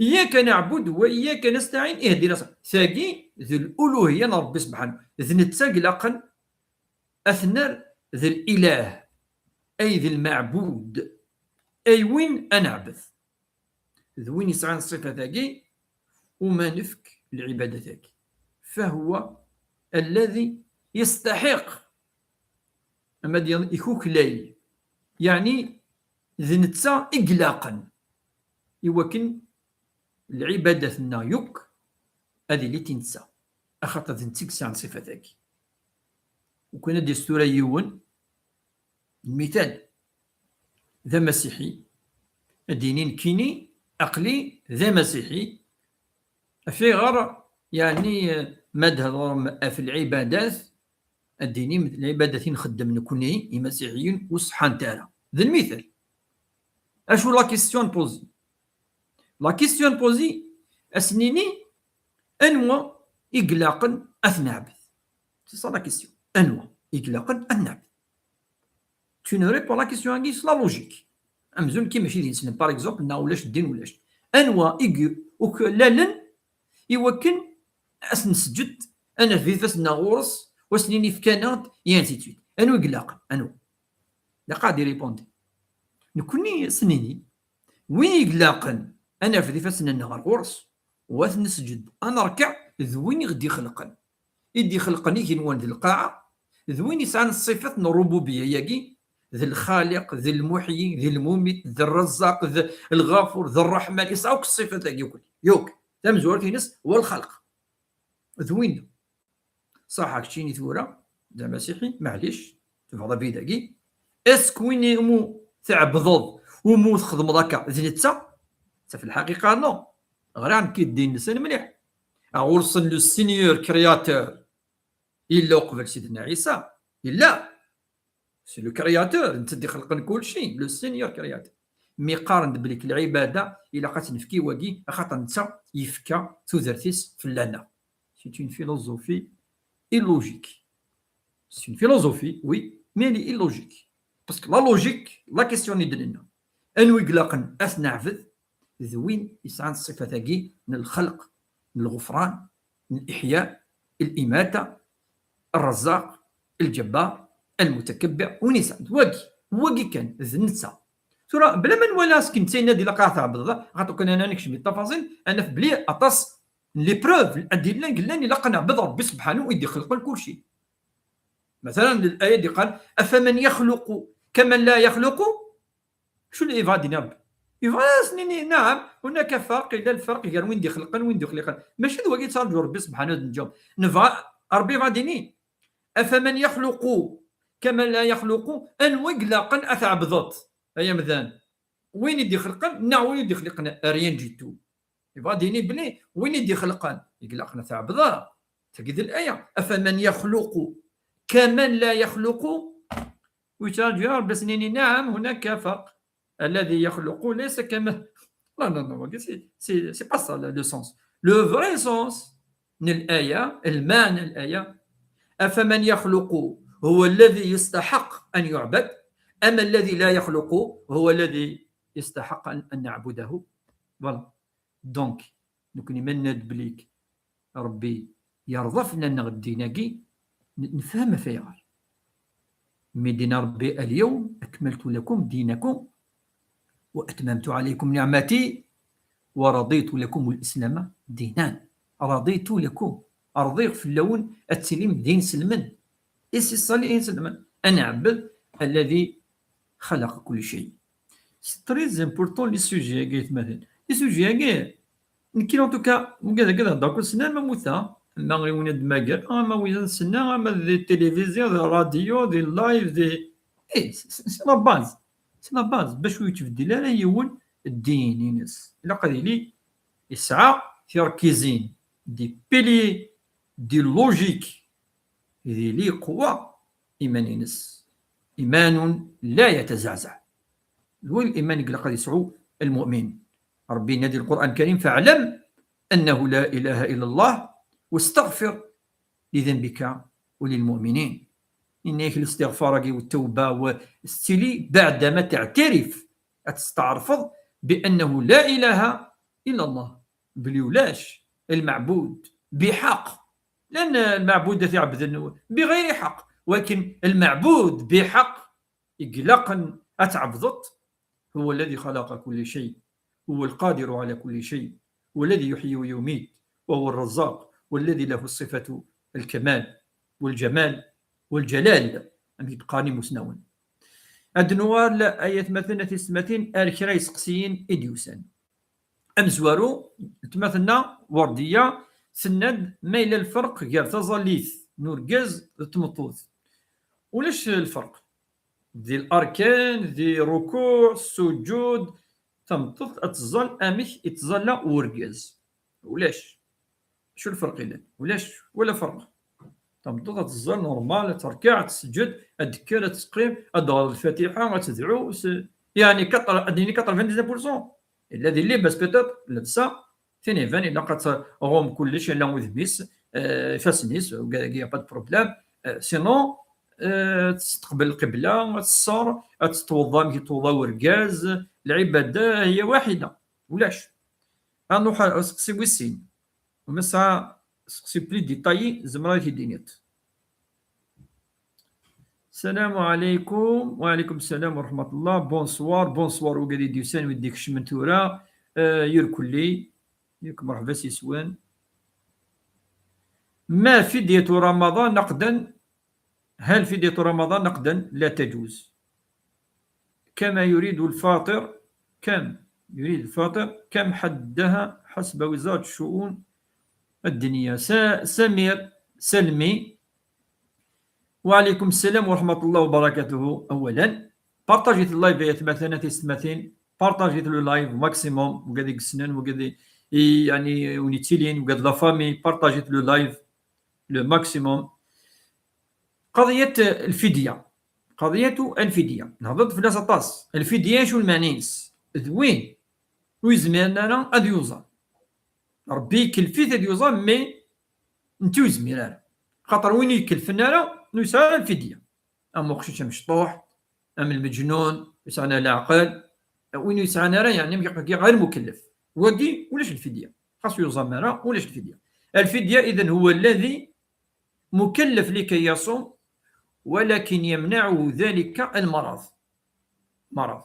إياك نعبد وإياك نستعين اهدنا الصراط. Tagi d الألوهية n Ṛebbi sebḥanu. D netta i ilaqen ad t-nerr d الإله, ay d المعبود, ay win ad neɛbed. D win yesɛan ṣṣifat-agi, umi nefk lɛibadat-agi. فهو الذي يستحق, ama ad d-yaḍ ikuklay, yeɛni d netta i ilaqen i wakken lɛibadat-nneɣ yakk ad ilint i netta, axaṭer d netta i yesɛan ṣṣifat-agi. Ukan ad d-yas tura yiwen, lmital, d amasiḥi, ad d-yini nekkini aql-i d amasiḥi, af ayɣer, yeɛni, ma d-thedrem ɣef lɛibadat, ad d-tinim lɛibadat i nxeddem nekni imasiḥiyen ur ṣeḥḥant ara. D lmital. Acu la question posée? La question posée, ad s-nini anwa i ilaqen ad t-neɛbed? C'est ça la question. Anwa i ilaqen ad t-neɛbed? Tu ne réponds la question-agi s la logique. Amzun kan mačči d ineslem, par exemple, neɣ ulac ddin, ulac. Anwa i y-, uklalen i wakken ad s-nesǧed, ad nerfed ifassen-nneɣ ɣur-s, u ad s-nini fkan-aɣ-d, et ainsi de suite. Anwa i ilaqen? Anwa? Ilaq ad d-iripundi. Nekkni ad s-nini, win i ilaqen ad nerfed ifassen-nneɣ ɣer ɣur-s, u ad t-nesǧed, ad nerkeɛ, d win i ɣ-d-ixelqen. I d-ixelqen igenwan d lqaɛa, d win yesɛan ṣṣifat n ṛṛububiyya-agi, d lxaliq, d lmuḥyi, d lmumit, d rrezzaq, d lɣafur, d rreḥman, yesɛa akk ṣṣifat-agi akk. Yakk, tamezwarut-ines, huwa lxalq. D winna. Ṣaḥa keččini tura, d amasiḥi, maɛlic, tebɣiḍ abrid-agi. Est-ce que win umi tɛebdeḍ, umi txedmeḍ akka, d netta? Netta fi lḥaqiqa, non. Ɣriɣ nekk ddin-nsen mliḥ. Ɣur-sen le Seigneur créateur. Yella uqbel Sidna Ɛisa. Yella. C'est le créateur, netta d-ixelqen kulci, le Seigneur créateur. Mi qqaren-d belli lɛibada ilaq ad tt-nefk i wagi, axaṭer netta yefka tudert-is fell-aneɣ. C'est une philosophie illogique. C'est une philosophie, oui, mais elle est illogique. Parce que la logique, la question i d-nenna, anwa i ilaqen ad t-neɛbed? D win yesɛan ṣṣifat-agi n lxelq, n lɣefran, n liḥya, limata, الرزاق، الجبار، المتكبر، win yesɛan, d wagi, wagi kan, d netta. Tura, bla ma nwala akken netta yenna-d ilaq ad tɛebdeḍ, xaṭer kan ana nekcem di ttafaṣil, ad naf belli aṭas n les preuves ad d-yellan, yellan ilaq ad neɛbed Rebbi subḥanahu i d-ixelqen kulci. Matala, l'aya d-yeqqal, أفمن يخلق كمن لا يخلق؟ Acu i yebɣa ad d-yini Rebbi? Yebɣa ad as-nini, naɛam, هناك فرق, yella lferq gar win d-ixelqen, win d-ixliqen. Mačči d wagi yettraǧu Rebbi subḥanahu ad neǧǧum. Nebɣa, Rebbi yebɣa ad d-yini, أفمن يخلق كمن لا يخلق, anwa i ilaqen ad tɛebdeḍ, ay amdan? Win i d-ixelqen neɣ win i d-ixliqen? Rien du tout. Yebɣa ad d-yini belli win i d-ixelqen i ilaqen ad tɛebdeḍ. Tagi d l'aya. أفمن يخلق كمن لا يخلق؟ Yettraǧu Rebbi ad as-nini, naɛam, هناك فرق. الذي يخلق ليس كما, non, non, non, c'est, c'est, c'est pas ça le, le sens. Le vrai sens n l'aya, lmeɛna n l'aya, أفمن يخلق هو الذي يستحق أن يعبد، أم الذي لا يخلق هو الذي يستحق أن, أن نعبده؟ Voilà. Donc, nekni ma nenna-d belli Rebbi yerḍa fell-aneɣ ddin-agi, n-, nefhem ɣef ayɣer. Mi d-yenna Rebbi, اليوم أكملت لكم دينكم وأتممت عليكم نعمتي ورضيت لكم الإسلام دينا. رضيت لكم. Rḍiɣ fell-awen ad tilim d inselmen. Iselmen, ad nɛebbed الذي خلق كل شيء. C'est très important, les sujets-agi, aytmaten. Les sujets-agi, nekki, en tout cas, ugad-agi ad heddeɣ kul sna, ama mmuteɣ, ama i win ad d-mmagreɣ, ama win ad sneɣ, ama di tilivizyu, di rradyu, di live, di, eh, c'est, c'est la base. C'est la base. Bac ur yettbeddil ara yiwen ddin-ines. Ilaq ad yili yesɛa tirkizin, des piliers, des logiques, ad yili yeqwa iman-ines. إيمان لا يتزعزع. D win l'iman i ilaq ad yesɛu lmu'min. Rebbi yenna di Lqur'an Lkarim, فاعلم أنه لا إله إلا الله واستغفر لذنبك وللمؤمنين. Yenna-yak listiɣfar-agi u ttawba u tettili بعدما تعترف, ad testeɛrfeḍ بأنه لا إله إلا الله, belli ulac lmeɛbud biḥeqq. Llan lmeɛbudat iɛebden bɣayri ḥeqq, walakin lmeɛbud biḥeqq i ilaqen ad tɛebdeḍ, هو الذي خلق كل شيء، هو القادر على كل شيء، هو الذي يحيي ويميت، وهو الرزاق، والذي له صفة الكمال والجمال والجلال. Amek i d-qqaren imusnawen. Ad nuɣal, ay atmaten, a tisetmatin, ar kra iseqsiyen i d-yusan. Amezwaru, tma tenna, Werdiya, tenna-d ma yella lferq gar taẓallit n urgaz d tmeṭṭut. Ulac lferq. Di larkan, di rukuɛ, sujud, tameṭṭut ad teẓẓal amek i ttẓalla urgaz. Ulac. Acu lferq yellan? Ulac wala ferq. Tameṭṭut ad teẓẓal normal, ad terkeɛ, ad tesǧed, ad d-tekker, ad teqqim, ad d-teɣer lfatiḥa, ad tedɛu, s-, yeɛni quatre, ad d-nini quatre-vingt-dix-neuf pour cent. Illa di llibas peut-être, llebsa, tin iban ilaq ad tɣum kullec, ala udem-is, eh, ifassen-is, ugad-agi, y a pas de problème. Eh, sinon, eh, ad testeqbel lqibla, ad tesser, ad tettweḍḍa amek yettweḍḍa urgaz, lɛibada hiya waḥida. Ulac. Ad nruḥ ar useqsi wis sin. U ma tesɛa seqsi plus détaillé, zemreɣ ad k-id-iniɣ. السلام عليكم. وعليكم السلام ورحمة الله. Bonsoir, bonsoir, wigad i d-yusan, wid d-ikecmen tura. Eh, irkelli. Yak mṛeḥba s yis-wen. ما فدية رمضان نقدا؟ هل فدية رمضان نقدا؟ لا تجوز. كما يريد الفاطر، كم يريد الفاطر، كم حدها حسب وزارة الشؤون الدينية. س-، سمير سلمي. وعليكم السلام ورحمة الله وبركاته. أولا، partagez le live, ay atmaten, a tisetmatin. Partagez le live maximum. Wigad i yessnen, wigad i, i, yeɛni, win yettilin, wigad la famille, partagez le live le maximum. Qadiyat lfidya. Qadiyat lfidya. Nehḍer-d fell-as aṭas. Lfidya, acu lmeɛna-ines? D win ur yezmiren ara ad yuẓam. Rebbi ikellef-it ad yuẓam, mais netta ur yezmir ara. Xaṭer win ur ikellfen ara, ur yesɛi ara lfidya. Am uqcic amecṭuḥ, am lmeǧnun, ur yesɛi ara leɛqel, win ur yesɛi ara, yeɛni, am wagi ɣer mukellef. Wagi ulac lfidya. Xas ur yuẓam ara, ulac lfidya. الفدية إذن هو الذي مكلف لكي يصوم، ولكن يمنعه ذلك المرض. مرض.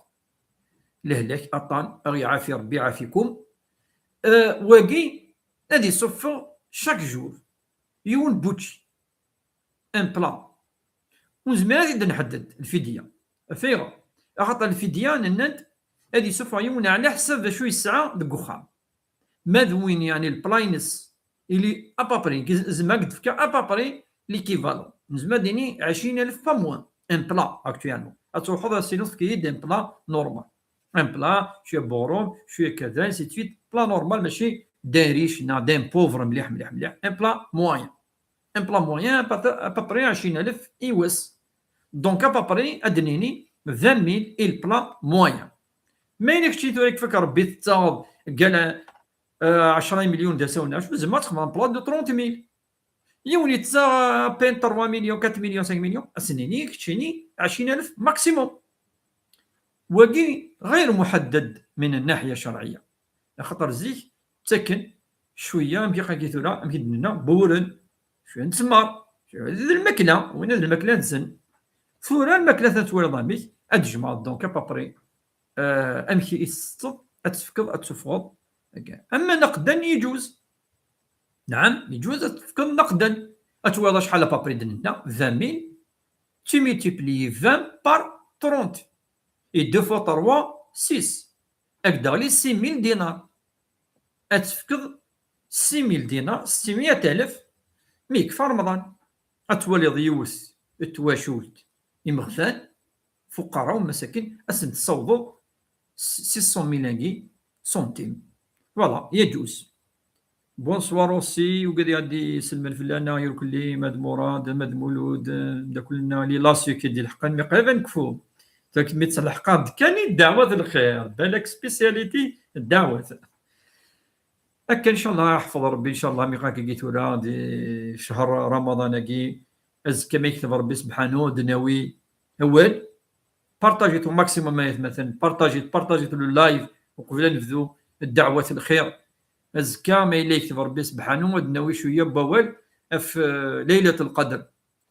Lehlak, aṭṭan, ad ɣ-iɛafi Rebbi, iɛafikum. Euh, wagi, ad isuffeɣ chaque jour yiwen n wučči. Un plat. Ur nezmir ad t-id-nḥedded, lfidya. Ɣef ayɣer? Axaṭer lfidya, nenna-d, ad isuffeɣ yiwen ɛla ḥsab d acu yesɛa deg uxxam. Ma d win, yeɛni, le plat-ines, il est à peu près, z-, zemreɣ ad d-fkeɣ à peu près l'équivalent. Nezmer ad d-nini ɛecrin alef, pas moins, un plat, actuellement. Ad truḥeḍ, ad as-tiniḍ, efk-iyi-d un plat normal. Un plat, cwiya n uɣrum, cwiya n kada, ainsi de suite. Plat normal, mačči d un riche, neɣ d un pauvre, mliḥ, mliḥ, mliḥ. Un plat moyen. Un plat moyen, à peu, à peu près ɛecrin alef i wass. Donc, à peu près, ad d-nini vingt mille i le plat moyen. Ma yella kečči tura, yekfa-k Rebbi, tettaɣeḍ gal, euh, ɛecra millions d asawen, acu, tzemreḍ ad txedmeḍ un plat de trente mille. Yiwen yettaɣ à peine trois millions, quatre millions, cinq millions, ad s-nini keččini ɛecrin alef maximum. Wagi غير محدد من الناحية الشرعية. Axaṭer zik ttaken cwiya, amek akka tura, amek i d-nenna, n wuren, cwiya n ttmer, cwiya d lmakla, winna d lmakla-nsen. Tura lmakla-nsen twalaḍ amek, ad d-tjemɛeḍ donc à peu près, euh, amek i tsetteḍ, ad tefkeḍ, ad tsuffɣeḍ. Ama naqdan yeǧuz. Naɛam, yeǧuz ad tefkeḍ naqdan. Ad twalaḍ acḥal à peu près d-nenna, vingt mille, tu multiplies vingt par trente. Et deux fois trois, six. Ad k-d-teɣli six mille dinars. Ad tefkeḍ six mille dinars, ستمية ألف, mi yekfa Remḍan. Ad twaliḍ yiwet n twacult imeɣban, fuqara u masakin, ad sen-tessawḍeḍ six cent mille-agi centimes. Voilà, yeǧuz. Bonsoir aussi, ugad iɛeddi iselmen fell-aneɣ, yurkelli, Mad Murad, Mad Mulud, mdakel-nneɣ, li la sécu i d-ileḥqen, mi qrib ad nekfu. Donc, mi ttleḥqeɣ-d kan i ddeɛwat n lxir, balak spécialité ddeɛwat. Akka, ncallah, iḥfeḍ Rebbi, ncallah, mi ɣak-agi tura di ccher Ramadan-agi, azekka ma yekteb Rebbi sebḥanu, ad d-nawi awal. Partagit au maximum, ay atmaten, partagit, partagit le live, uqbel ad nebdu ddeɛwat n lxir. Azekka, ma yella yekteb Rebbi sebḥanu, ad d-nawi cwiya n wawal ɣef, eh, Laylat Lqadr.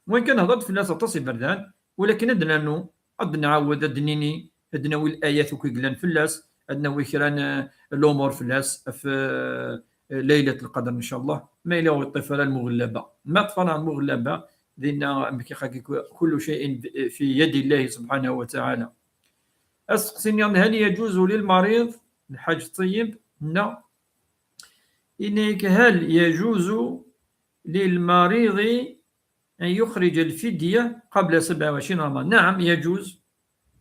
Wa kan hedṛet fell-as aṭas iberdan, walakin ad d-nernu, ad d-nɛawed, ad d-nini, ad d-nawi layat akk i yellan fell-as, ad d-nawi kra n, eh, lumuṛ fell-as ɣef, eh, Laylat Lqadr, ncallah. Ma yella ur yeṭṭif ara lmuɣellaba. Ma ṭṭfeɣ lmuɣellaba, dinna, amek i xaki, كل شيء في يد الله سبحانه وتعالى. Asteqsi-nniḍen, هل يجوز للمريض, Lḥaǧ Ṭeyyeb, neɣ yenna-k, هل يجوز للمريض أن يخرج الفدية قبل سبعة وعشرين رمضان؟ نعم، يجوز،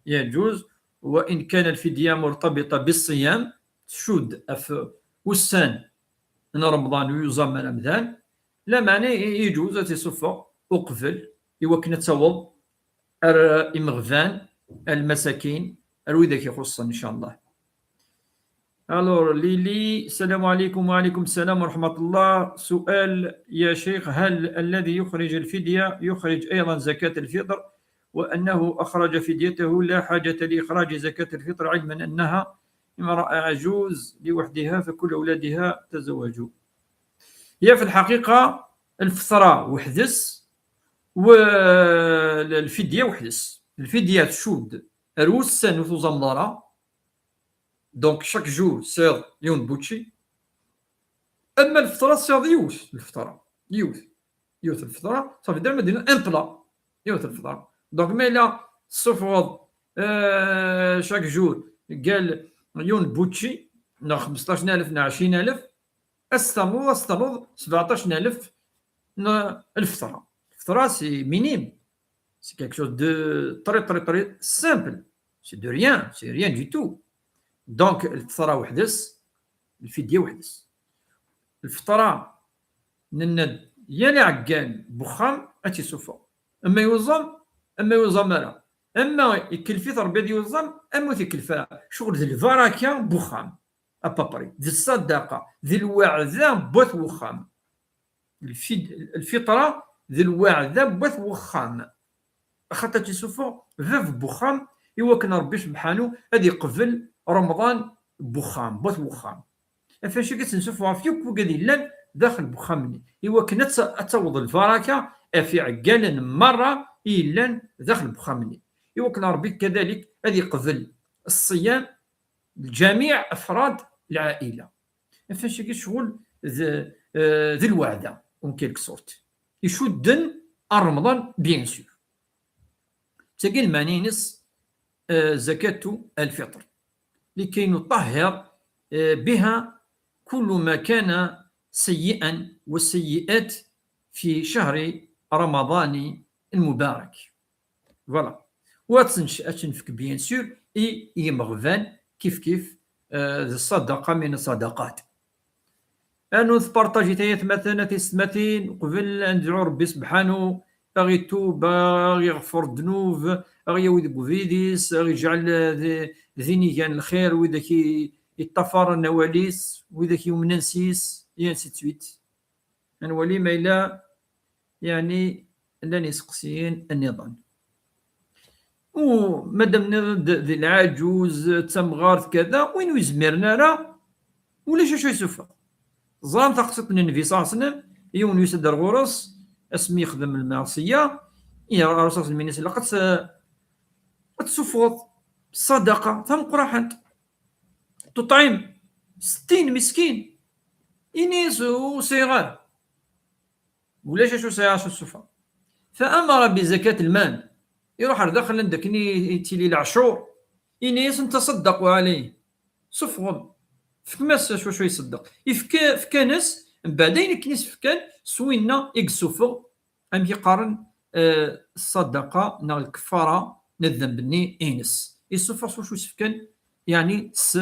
يجوز، وإن كان الفدية مرتبطة بالصيام, tcudd ɣef ussan n Remḍan ur yuẓam ara amdan, lameɛna yeǧuz ad t-isuffeɣ uqbel i wakken ad taweḍ ar imeɣban, ar lmasakin, ar widak ixuṣṣen, ncallah. Alors, Lili, السلام عليكم. وعليكم السلام ورحمة الله. سؤال يا شيخ، هل الذي يخرج الفدية يخرج أيضا زكاة الفطر، وأنه أخرج فديته لا حاجة لإخراج زكاة الفطر، علما أنها امرأة عجوز لوحدها فكل أولادها تزوجوا؟ هي في الحقيقة الفطرة وحدس والفدية وحدس. الفدية تشد روس سنة زمضرة. Donc, chaque jour, c'est une bouchée. أما الفطرة, c'est une, الفطرة, une, une الفطرة, ça veut dire, Madina, un plat. Une الفطرة. Donc, mais là, تسوفغ, euh, chaque jour, قال, une bouchée, ناخ خمسطاش ألف, ناخ عشرين ألف, أستمر, أستمر, سبعطاش ألف, ن-, الفطرة. الفطرة, c'est minime. C'est quelque chose de très, très, très simple. C'est de rien, c'est rien du tout. Donc, الفطرة وحدس, الفدية وحدس. الفطرة, nenna-d, yal aɛeggal n uxxam ad t-isuffeɣ. Ama yuẓam, ama yuẓam ara. Ama ikelf-it Rebbi ad yuẓam, ama ur t-ikelf ara. Ccɣel d lbaraka n uxxam, à peu près. D ṣṣadaqa, d lweɛda n wat uxxam. Lfid-, lfitra, d lweɛda n wat wexxam. Axaṭer ad tt-isuffeɣ bab n wexxam, i wakken Ṛebbi subḥanu ad iqbel Remḍan n wexxam, n wat wexxam. Ɣef wacu i tt-nsuffeɣ ɣef yakk wigad yellan daxel n wexxam-nni, i wakken ad ta-, ad taweḍ lbaraka ɣef iɛeggalen merra i yellan daxel n wexxam-nni, i wakken Ṛebbi kadalik ad iqbel ṣṣyam n lǧamiɛ afrad lɛaila. Ɣef wacu i ccɣel d, eh, d lweɛda, en quelque sorte. Icudden ar Remḍan, bien sûr. Tagi lmeɛna-ines, eh, zakatu al-fitr, لكي نطهر, eh, بها كل ما كان سيئا وسيئات في شهر رمضان المبارك. Voilà. Wa ad tt-nc-, ad tt-nefk, bien sûr, i yimeɣban, kif kif, eh, d ṣṣadaqa min ṣṣadaqat. Anu tpartajit ay atmaten, a tisetmatin, qbel ad nedɛu Ṛebbi subḥanu, a ɣ-itub, a ɣ-iɣfer ddnub, a ɣ-yawi deg ubrid-is, a ɣ-iǧɛel d, d inigan n lxir, widak i, iṭṭafaren awal-is, widak yumnen s-is, et ainsi de suite. Ad nwali ma yella, yeɛni, llan iseqsiyen nniḍen. U madam nniḍen d, d lɛaǧuz, d tamɣart, kada, win ur yezmiren ara, ulac acu yessufeɣ. Ẓran taqsiṭ n Nnbi ṣalla Llahu ɛalayhi wa sallam, yiwen yusa-d ar ɣur-s, asmi yexdem lmeɛṣiyya, ihi ar Ṛṛusul ṣalla Llahu ɛalayhi wa sallam, ilaq ad tt-, ad tessufɣeḍ ṣṣadaqa tameqqrant. تطعم ستين مسكين. Ini-as ur sɛiɣ ara. Ulac acu sɛiɣ acu sufeɣ. فأمر بزكاة المال. Iruḥ ar daxel anda akken i, i yettili leɛcur. Ini-as أن تصدقوا عليه. Sufɣem. Fkem-as acu, acu iṣeddeq. Ifka, fkan-as, mbeɛd ayen akken i s-fkan, s winna i yessufeɣ amek i qqaren, eh, ṣṣadaqa neɣ lkeffara n ddnub-nni ines. Isuffeɣ s wacu i s-fkan, yeɛni s,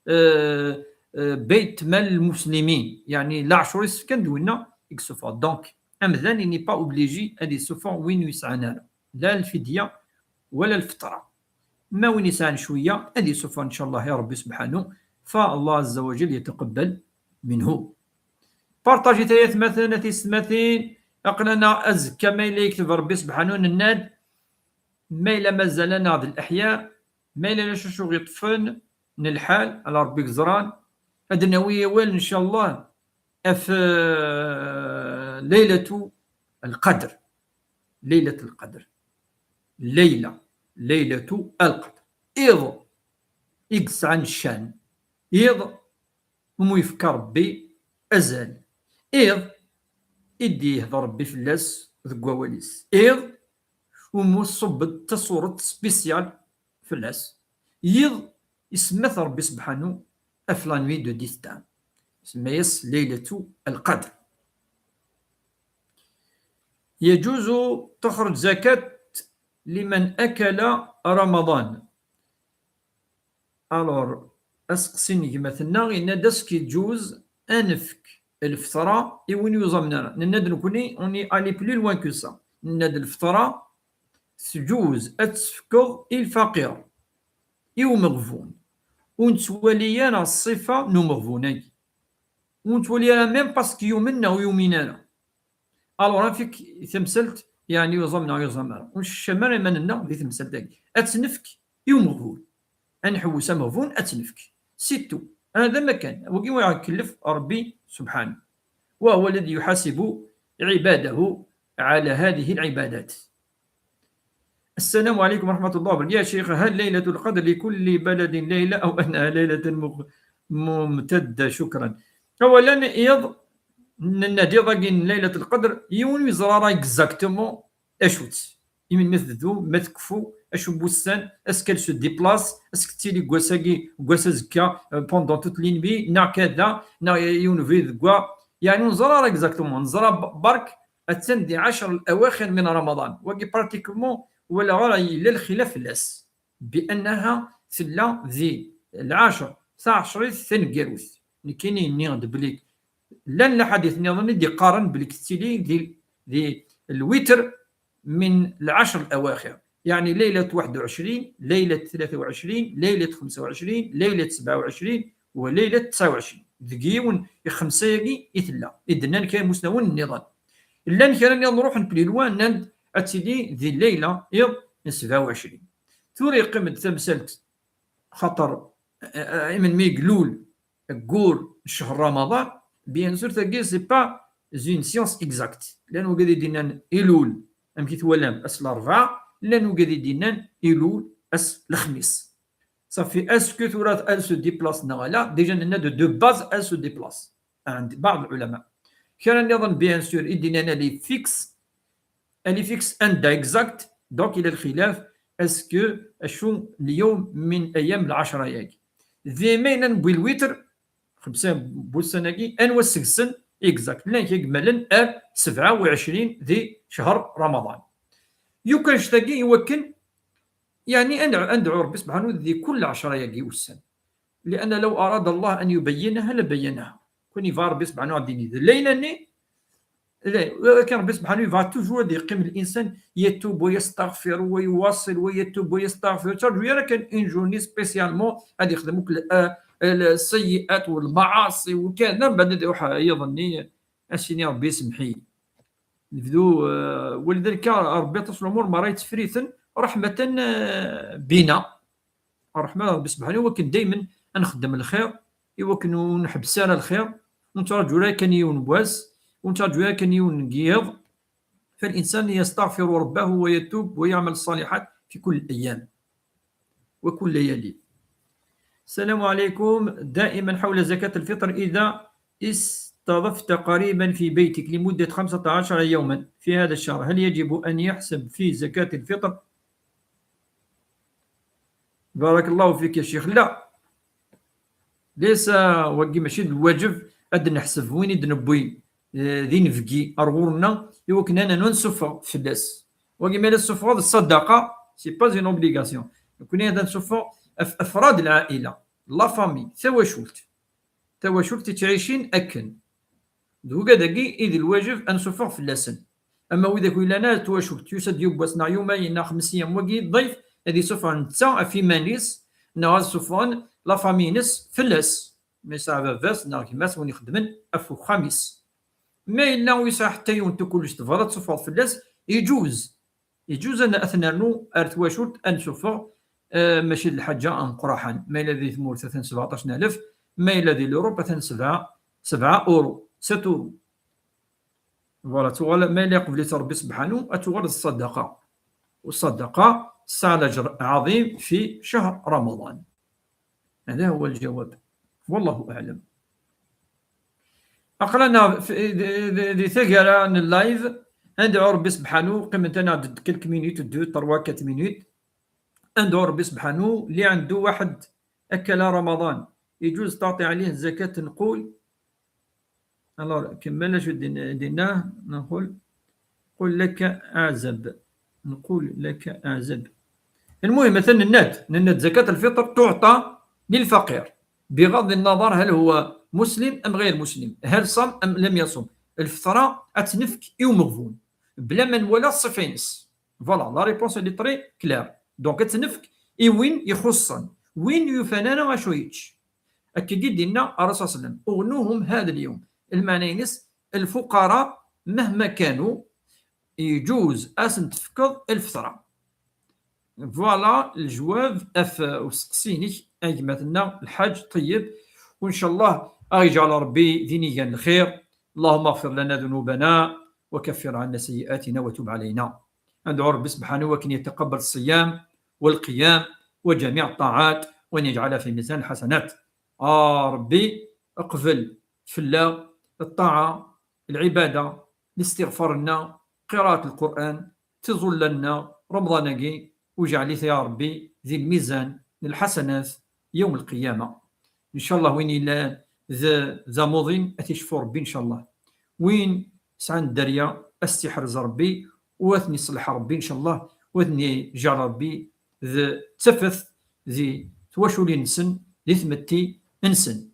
eh, eh, bayt mal lmuslimin, yeɛni leɛcur i s-fkan d winna i isuffeɣ. Donc, amdan, il n'est pas obligé ad isuffeɣ win ur yesɛan ara, la lfidya wala lfeṭra. Ma win yesɛan cwiya, ad yessufeɣ, ncallah, i Ṛebbi subḥanu, fa Allah azza wa jal yataqabbal minhu. Partajit ay atmaten, a tisetmatin, aql-aneɣ azekka ma yella yekteb Ṛebbi subḥanu, nenna-d, ma yella mazal-aneɣ d leḥya, ma yella ulac acu ɣ-iṭṭfen n lḥal, ala Ṛebbi i yeẓran, ad d-nawi awal, ncallah, ɣef, eh, Laylatu Lqadr. Laylat Lqadr. Layla. Laylatu Lqadr. Iḍ i yesɛan ccan. Iḍ umi yefka Ṛebbi azal. Iḍ i d-yehder Ṛebbi fell-as deg wawal-is. Iḍ umi tṣubb-d tasuret spécial fell-as. Yiḍ isemma-t Ṛebbi subḥanu ɣef la nuit de destin. Isemma-yas Laylatu Lqadr. يجوز تخرج زكاة لمن أكل رمضان. Alors, aseqsi n gma-tneɣ, yenna-d est-ce que yeǧǧuz ad nefk lfeṭra i win yuẓamen ara. Nenna-d nekkni, on est allé plus loin que ça. Nenna-d lfeṭra teǧǧuz ad tt-tefkeḍ i lfaqir, i umeɣbun. Ur nettwali ara ṣṣifa n umeɣbun-agi. Ur nettwali ara même parce que yumen neɣ ur yumin ara. Alors, ad nefk tamsalt, yeɛni yuẓam neɣ yuẓam ara. Ur nceccem ara iman-nneɣ di temsalt-agi. Ad tt-nefk i umeɣbun. Ad nḥewwes ameɣbun, ad tt-nefk. C'est tout. Hada ma kan. Wagi ur aɣ-ikellef Ṛebbi subḥanu. وهو الذي يحاسب عباده على هذه العبادات. السلام عليكم ورحمة الله وبركاته. يا شيخ، هل ليلة القدر لكل بلد ليلة أو أنها ليلة مغ-، ممتدة؟ شكرا. أولا، iḍ, nenna-d iḍ-agi n Laylat Lqadr, yiwen ur yeẓra ara exactement acu-tt. Imi ma teddu, ma tekfu, acu n wussan, est-ce qu'elle se déplace, est-ce que tettili deg wass-agi, deg wass azekka, euh, pendant toute la nuit, neɣ kada, neɣ yiwen ubrid deg wa, yeɛni ur neẓra ara exactement, neẓra b-, berk attan di ɛecr al-awaxir min Ramaḍan. Wagi, pratiquement, ur walaɣ ara yella lxilaf fell-as, bi annaha tella di lɛecr taɛecrit taneggarut. Nekkini nniɣ-d belli llan laḥadit nniḍen i d-iqqaren belli tettili di, di lwitr min lɛecr al-awaxir. Yeɛni, laylat waḥed u ɛecrin, laylat tlata u ɛecrin, laylat xemsa u ɛecrin, laylat sebɛa u ɛecrin, wa laylat tesɛa u ɛecrin. Deg yiwen ixemsa-agi i tella, i d-nnan kra n imusnawen nniḍen. Llan kra nniḍen ruḥen plus loin, nnan-d ad tili di leyla iḍ n sebɛa u ɛecrin. Tura yeqqim-d tamsalt, xaṭer, eh, eh, imen mi yeglul aggur n ccher Ramadan, bien sûr, tagi, c'est pas une science exacte. Llan wigad i d-yennan ilul, amek i twalam, ass n larebɛa, llan wigad i d-yennan ilul ass n lexmis. Safi, est-ce que tura elle se déplace neɣ ala? Déjà, nenna-d de base, elle se déplace. عند بعض العلماء. Kra nniḍen, bien sûr, i d-yennan elle est fixe, elle est fixe anda exact, donc il y a الخلاف, est-ce que acu اليوم من أيام العشرة-yagi. Dima yella n witr, xemsa n wussan-agi, anwa seg-sen exact? Llan kra yemmalen ar sebɛa u ɛecrin di ccher Ramadan. Yukan ctagi iwakken, يعني, ad ندعو ربي سبحانه di كل عشرة-yagi wussan. لأن لو أراد الله أن يبينها لبينها. Kun yebɣa Ṛebbi سبحانه ad d-yini d leyla-nni, akken Ṛebbi سبحانه yebɣa toujours ad yeqqim الإنسان يتوب ويستغفر ويواصل ويتوب ويستغفر. Ur ttraǧu ara kan une journée spécialement ad yexdem akk السيئات والمعاصي وكذا, mbeɛd ad iruḥ yiḍ-nni ad s-yini Ṛebbi semmeḥ-iyi. Nebdu, eh, ولذلك Ṛebbi aṭas n lumuṛ merra yetteffer-iten رحمة, eh, بنا. Ṛṛeḥma n Ṛebbi سبحانه, i wakken daymen ad nxeddem lxir, i wakken ur nḥebbes ara lxir, ur nettraǧu ara kan yiwen n wass, ur nettraǧu ara kan yiwen n yiḍ. فالإنسان يستغفر ربه ويتوب ويعمل الصالحات في كل الأيام وكل ليالي. السلام عليكم. دائما حول زكاة الفطر، إذا استضفت قريبا في بيتك لمدة خمسة عشر يوما في هذا الشهر، هل يجب أن يحسب في زكاة الفطر؟ بارك الله فيك يا شيخ. لا، ليس, wagi mačči d lwajeb ad neḥseb win i d-newwi, eh, d inebgi ar ɣur-nneɣ, i wakken ad nsuffeɣ fell-as. Wagi ma la tsuffɣeḍ ṣṣadaqa, c'est pas une obligation. Nekkni ad nsuffeɣ af-, أفراد العائلة, la famille, tawacult. Tawacult i ttɛicin akken. D wigad-agi i d lwajeb ad nsuffeɣ fell-asen. Ama widak ur yellan ara d twacult, yusa-d yiwwas neɣ yumayen neɣ xemsa ayyam, wagi ḍḍif, ad isuffeɣ netta ɣef iman-is, neɣ ad suffɣen la famille-ines fell-as. Ma yesɛa baba-s neɣ gma-s win ixeddmen ɣef uxxam-is. Ma yella ur yesɛi ḥetta yiwen n tukullict tebɣiḍ ad tsuffɣeḍ fell-as, iǧuz. Iǧuz ad n-, ad t-nernu ar twacult, ad nsuffeɣ, eh, mačči d lḥaǧa n qraḥan. Ma yella di tmurt atan sebɛeṭṭac n alef, ma yella di l'Europe atan sebɛa, sebɛa euro, sept euros. Voilà, tuɣal, ma yella iqbel-itt Ṛebbi سبحانه, ad tuɣal d ṣṣadaqa. والصدقة تسعى لأجر عظيم في شهر رمضان. هذا هو الجواب. والله أعلم. Aql-aneɣ f-, di, di, di taggara n live, ad ندعو Ṛebbi سبحانه, qqiment-aneɣ-d quelques minutes, deux, trois, quatre minutes. Ad ندعو Ṛebbi سبحانه, اللي عنده واحد أكل رمضان يجوز تعطي عليه زكاة, نقول. Alors, كمل شو دين-, دينا نقول, قل لك أعزب. نقول لك أعزب. المهم, مثلًا, نناد, نناد زكاة الفطر تعطى للفقير، بغض النظر هل هو مسلم أم غير مسلم، هل صام أم لم يصم. الفطرة ad tt-nefk i umeɣbun, bla ma nwala ṣṣifa-ines. Voilà, la réponse elle est très claire. Donc, ad tt-nefk i win ixuṣṣen, win yufan ara acu yečč. Akka i d-yenna Ṛṛasul صلى الله عليه وسلم: اغنوهم هذا اليوم. Lmeɛna-ines, الفقراء مهما كانوا, يجوز ad sen-tefkeḍ lfeṭra. Voilà الجواب ɣef usteqsi-inek, a gma-tneɣ Lḥaǧ Ṭeyyeb. وإن شاء الله ad aɣ-yeǧɛel Ṛebbi d inigan n lxir. اللهم اغفر لنا ذنوبنا وكفر عنا سيئاتنا وتب علينا. Ad ندعو Ṛebbi سبحانه وتعالى أن يتقبل الصيام والقيام وجميع الطاعات وأن يجعلها في ميزان الحسنات. A Ṛebbi, qbel fell-aɣ ṭṭaɛa, lɛibada, listiɣfar-nneɣ, qiraat Lqur'an, tiẓulla-nneɣ, Remḍan-agi, ujeɛl-it, ya Ṛebbi, di lmizan n lḥasanat yawm lqiyama. Ncallah, win yellan d, d amuḍin, ad t-icfu Ṛebbi, ncallah. Win sɛan dderya, ad s-tt-iḥrez Ṛebbi, u ad ten-iṣelleḥ Ṛebbi, ncallah, u ad ten-ijeɛl Ṛebbi d tafat di twaculin-nsen, di tmetti-nsen.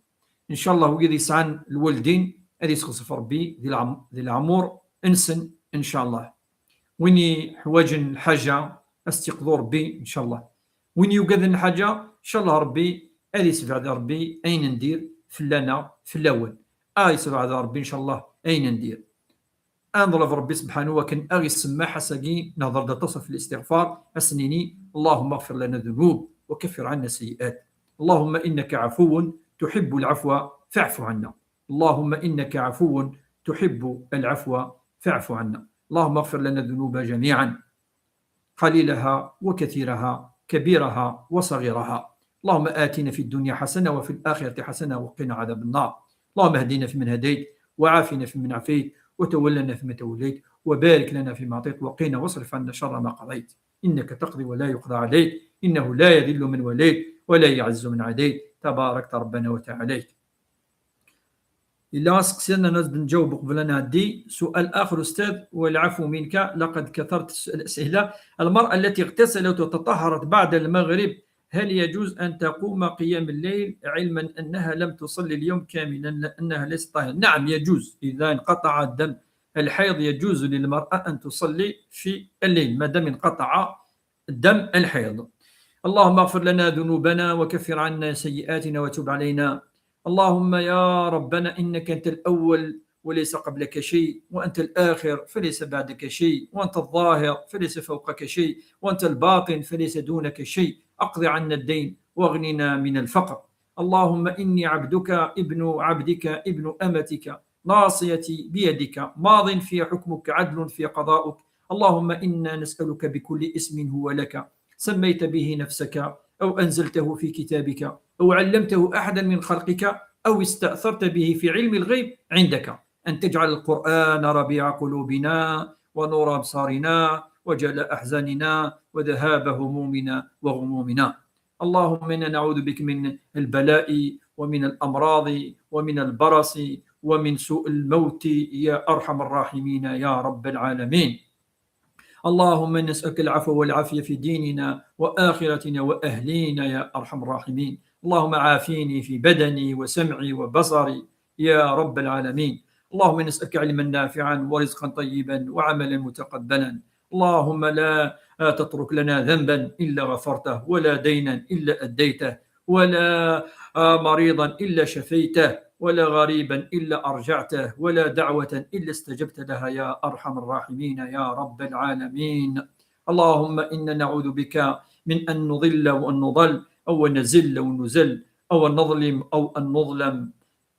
Ncallah, wigad yesɛan lwaldin, ad yesxeṣef Ṛebbi di lɛem-, di leɛmur-nsen, ncallah. Win iḥwaǧen lḥaǧa, ad s-tt-iqḍu Ṛebbi, ncallah. Win yugaden lḥaǧa, ncallah Ṛebbi ad yesbeɛd Ṛebbi ayen n dir fell-aneɣ, fell-awen. Ad yesbeɛd Ṛebbi, ncallah, ayen n dir. Ad neḍleb Ṛebbi subḥanahu wa taɛala aɣ-isemmeḥ. Ass-agi nehḍer-d aṭas ɣef listiɣfar, ad s-nini: اللهم اغفر لنا الذنوب وكفر عنا السيئات. اللهم إنك عفو تحب العفو فاعف عنا. اللهم إنك عفو تحب العفو فاعف عنا. اللهم اغفر لنا الذنوب جميعا، قليلها وكثيرها، كبيرها وصغيرها. اللهم آتنا في الدنيا حسنة وفي الآخرة حسنة وقنا عذاب النار. اللهم اهدنا فيمن هديت، وعافنا فيمن عافيت، وتولنا فيمن توليت، وبارك لنا فيما أعطيت، وقنا واصرف عنا شر ما قضيت. إنك تقضي ولا يقضى عليك، إنه لا يذل من واليت، ولا يعز من عاديت، تباركت ربنا وتعاليت. إلا سقسينا نزد نجاوب قبل أن نعدي. سؤال آخر أستاذ، والعفو منك، لقد كثرت الس-، الأسئلة. المرأة التي اغتسلت وتطهرت بعد المغرب، هل يجوز أن تقوم قيام الليل، علما أنها لم تصلي اليوم كاملا لأنها ليست طاهرة؟ نعم، يجوز. إذا انقطع دم الحيض يجوز للمرأة أن تصلي في الليل ما دام انقطع دم الحيض. اللهم اغفر لنا ذنوبنا وكفر عنا سيئاتنا وتب علينا. اللهم يا ربنا إنك أنت الأول وليس قبلك شيء، وأنت الآخر فليس بعدك شيء، وأنت الظاهر فليس فوقك شيء، وأنت الباطن فليس دونك شيء. أقض عنا الدين واغننا من الفقر. اللهم إني عبدك ابن عبدك ابن أمتك، ناصيتي بيدك، ماض في حكمك، عدل في قضاؤك. اللهم إنا نسألك بكل اسم هو لك، سميت به نفسك، أو أنزلته في كتابك، أو علمته أحدا من خلقك، أو استأثرت به في علم الغيب عندك، أن تجعل القرآن ربيع قلوبنا، ونور أبصارنا، وجلاء أحزاننا، وذهاب همومنا وغمومنا. اللهم إنا نعوذ بك من البلاء ومن الأمراض ومن البرص ومن سوء الموت يا أرحم الراحمين يا رب العالمين. اللهم نسألك العفو والعافية في ديننا وآخرتنا وأهلينا يا أرحم الراحمين. اللهم عافيني في بدني وسمعي وبصري يا رب العالمين. اللهم نسألك علما نافعا ورزقا طيبا وعملا متقبلا. اللهم لا تترك لنا ذنبا إلا غفرته، ولا دينا إلا أديته، ولا مريضا إلا شفيته، ولا غريبا إلا أرجعته، ولا دعوة إلا استجبت لها يا أرحم الراحمين يا رب العالمين. اللهم إنا نعوذ بك من أن نضل وأن نضل، أو نزل ونزل، أو نظلم أو أن نظلم،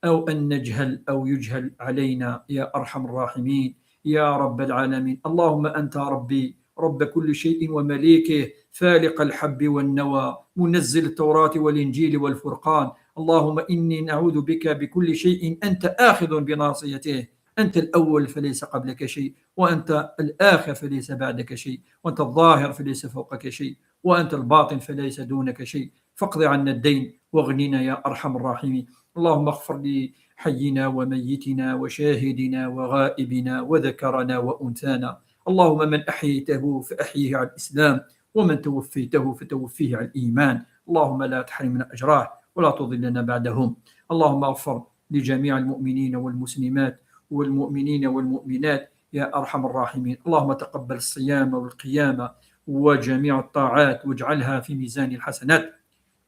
أو أن نجهل أو يجهل علينا يا أرحم الراحمين يا رب العالمين. اللهم أنت ربي، رب كل شيء ومليكه، فالق الحب والنوى، منزل التوراة والإنجيل والفرقان. اللهم إني نعوذ بك بكل شيء أنت آخذ بناصيته، أنت الأول فليس قبلك شيء، وأنت الآخر فليس بعدك شيء، وأنت الظاهر فليس فوقك شيء، وأنت الباطن فليس دونك شيء، فاقض عنا الدين واغننا يا أرحم الراحمين. اللهم اغفر لحينا وميتنا وشاهدنا وغائبنا وذكرنا وأنثانا. اللهم من أحييته فأحيه على الإسلام، ومن توفيته فتوفيه على الإيمان. اللهم لا تحرمنا أجراه ولا تضلنا بعدهم. اللهم اغفر لجميع المؤمنين والمسلمات والمؤمنين والمؤمنات يا أرحم الراحمين. اللهم تقبل الصيام والقيام وجميع الطاعات واجعلها في ميزان الحسنات.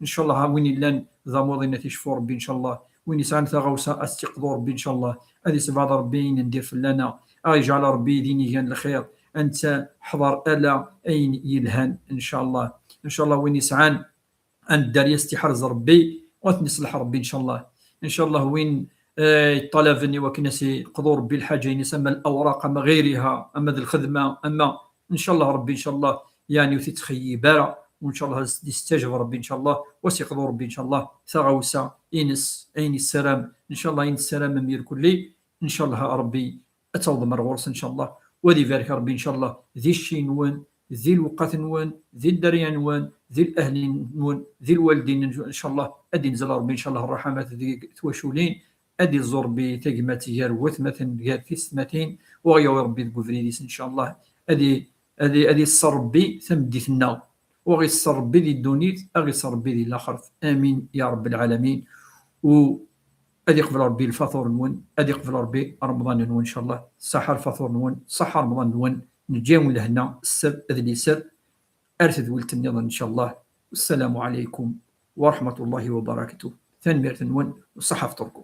إن شاء الله، ها وين يلان ذا موضوعنا تشفو ربي إن شاء الله، وين يسعى ثغوسة أستقضوا ربي إن شاء الله. هذه سبعة ربي ندير في لنا، آه، يجعل ربي دين يجان الخير. أنت حضر ألا أين يلهان إن شاء الله. إن شاء الله وين يسعان أن الدار يستحرز ربي وتنصلح ربي إن شاء الله. إن شاء الله وين، آه، يطلبني وكنا سي قدور ربي الحاجة ينسمى الأوراق أما غيرها أما ذي الخدمة أما إن شاء الله ربي إن شاء الله يعني وتتخيي بارا وإن شاء الله يستجب ربي إن شاء الله وسيقدر ربي إن شاء الله ثغوسة إنس أين السلام إن شاء الله إن السلام أمير كلي إن شاء الله ربي أتوض من غورس إن شاء الله. وذي بارك ربي إن شاء الله ذي الشين وين ذي الوقت نون ذي الدريا نون ذي الأهل نون ذي الوالدين إن شاء الله. أدي نزل ربي إن شاء الله الرحمات ذي توشولين أدي الزور بتجمة جار وثمة جار في السمتين وغير ربي الجبريليس إن شاء الله. أدي أدي أدي الصربي ثم ديثنا وغي الصربي ذي الدونيت أغي الصربي ذي الآخرة. آمين يا رب العالمين. وأدي قبل ربي الفطور نون أدي قبل ربي رمضان نون إن شاء الله. صحة الفطور نون صحة رمضان نون نجيهم لهنا السر أذ لي سر أرث ذولت النظام إن شاء الله. والسلام عليكم ورحمة الله وبركاته. ثانميرت نون وصحة فطوركم.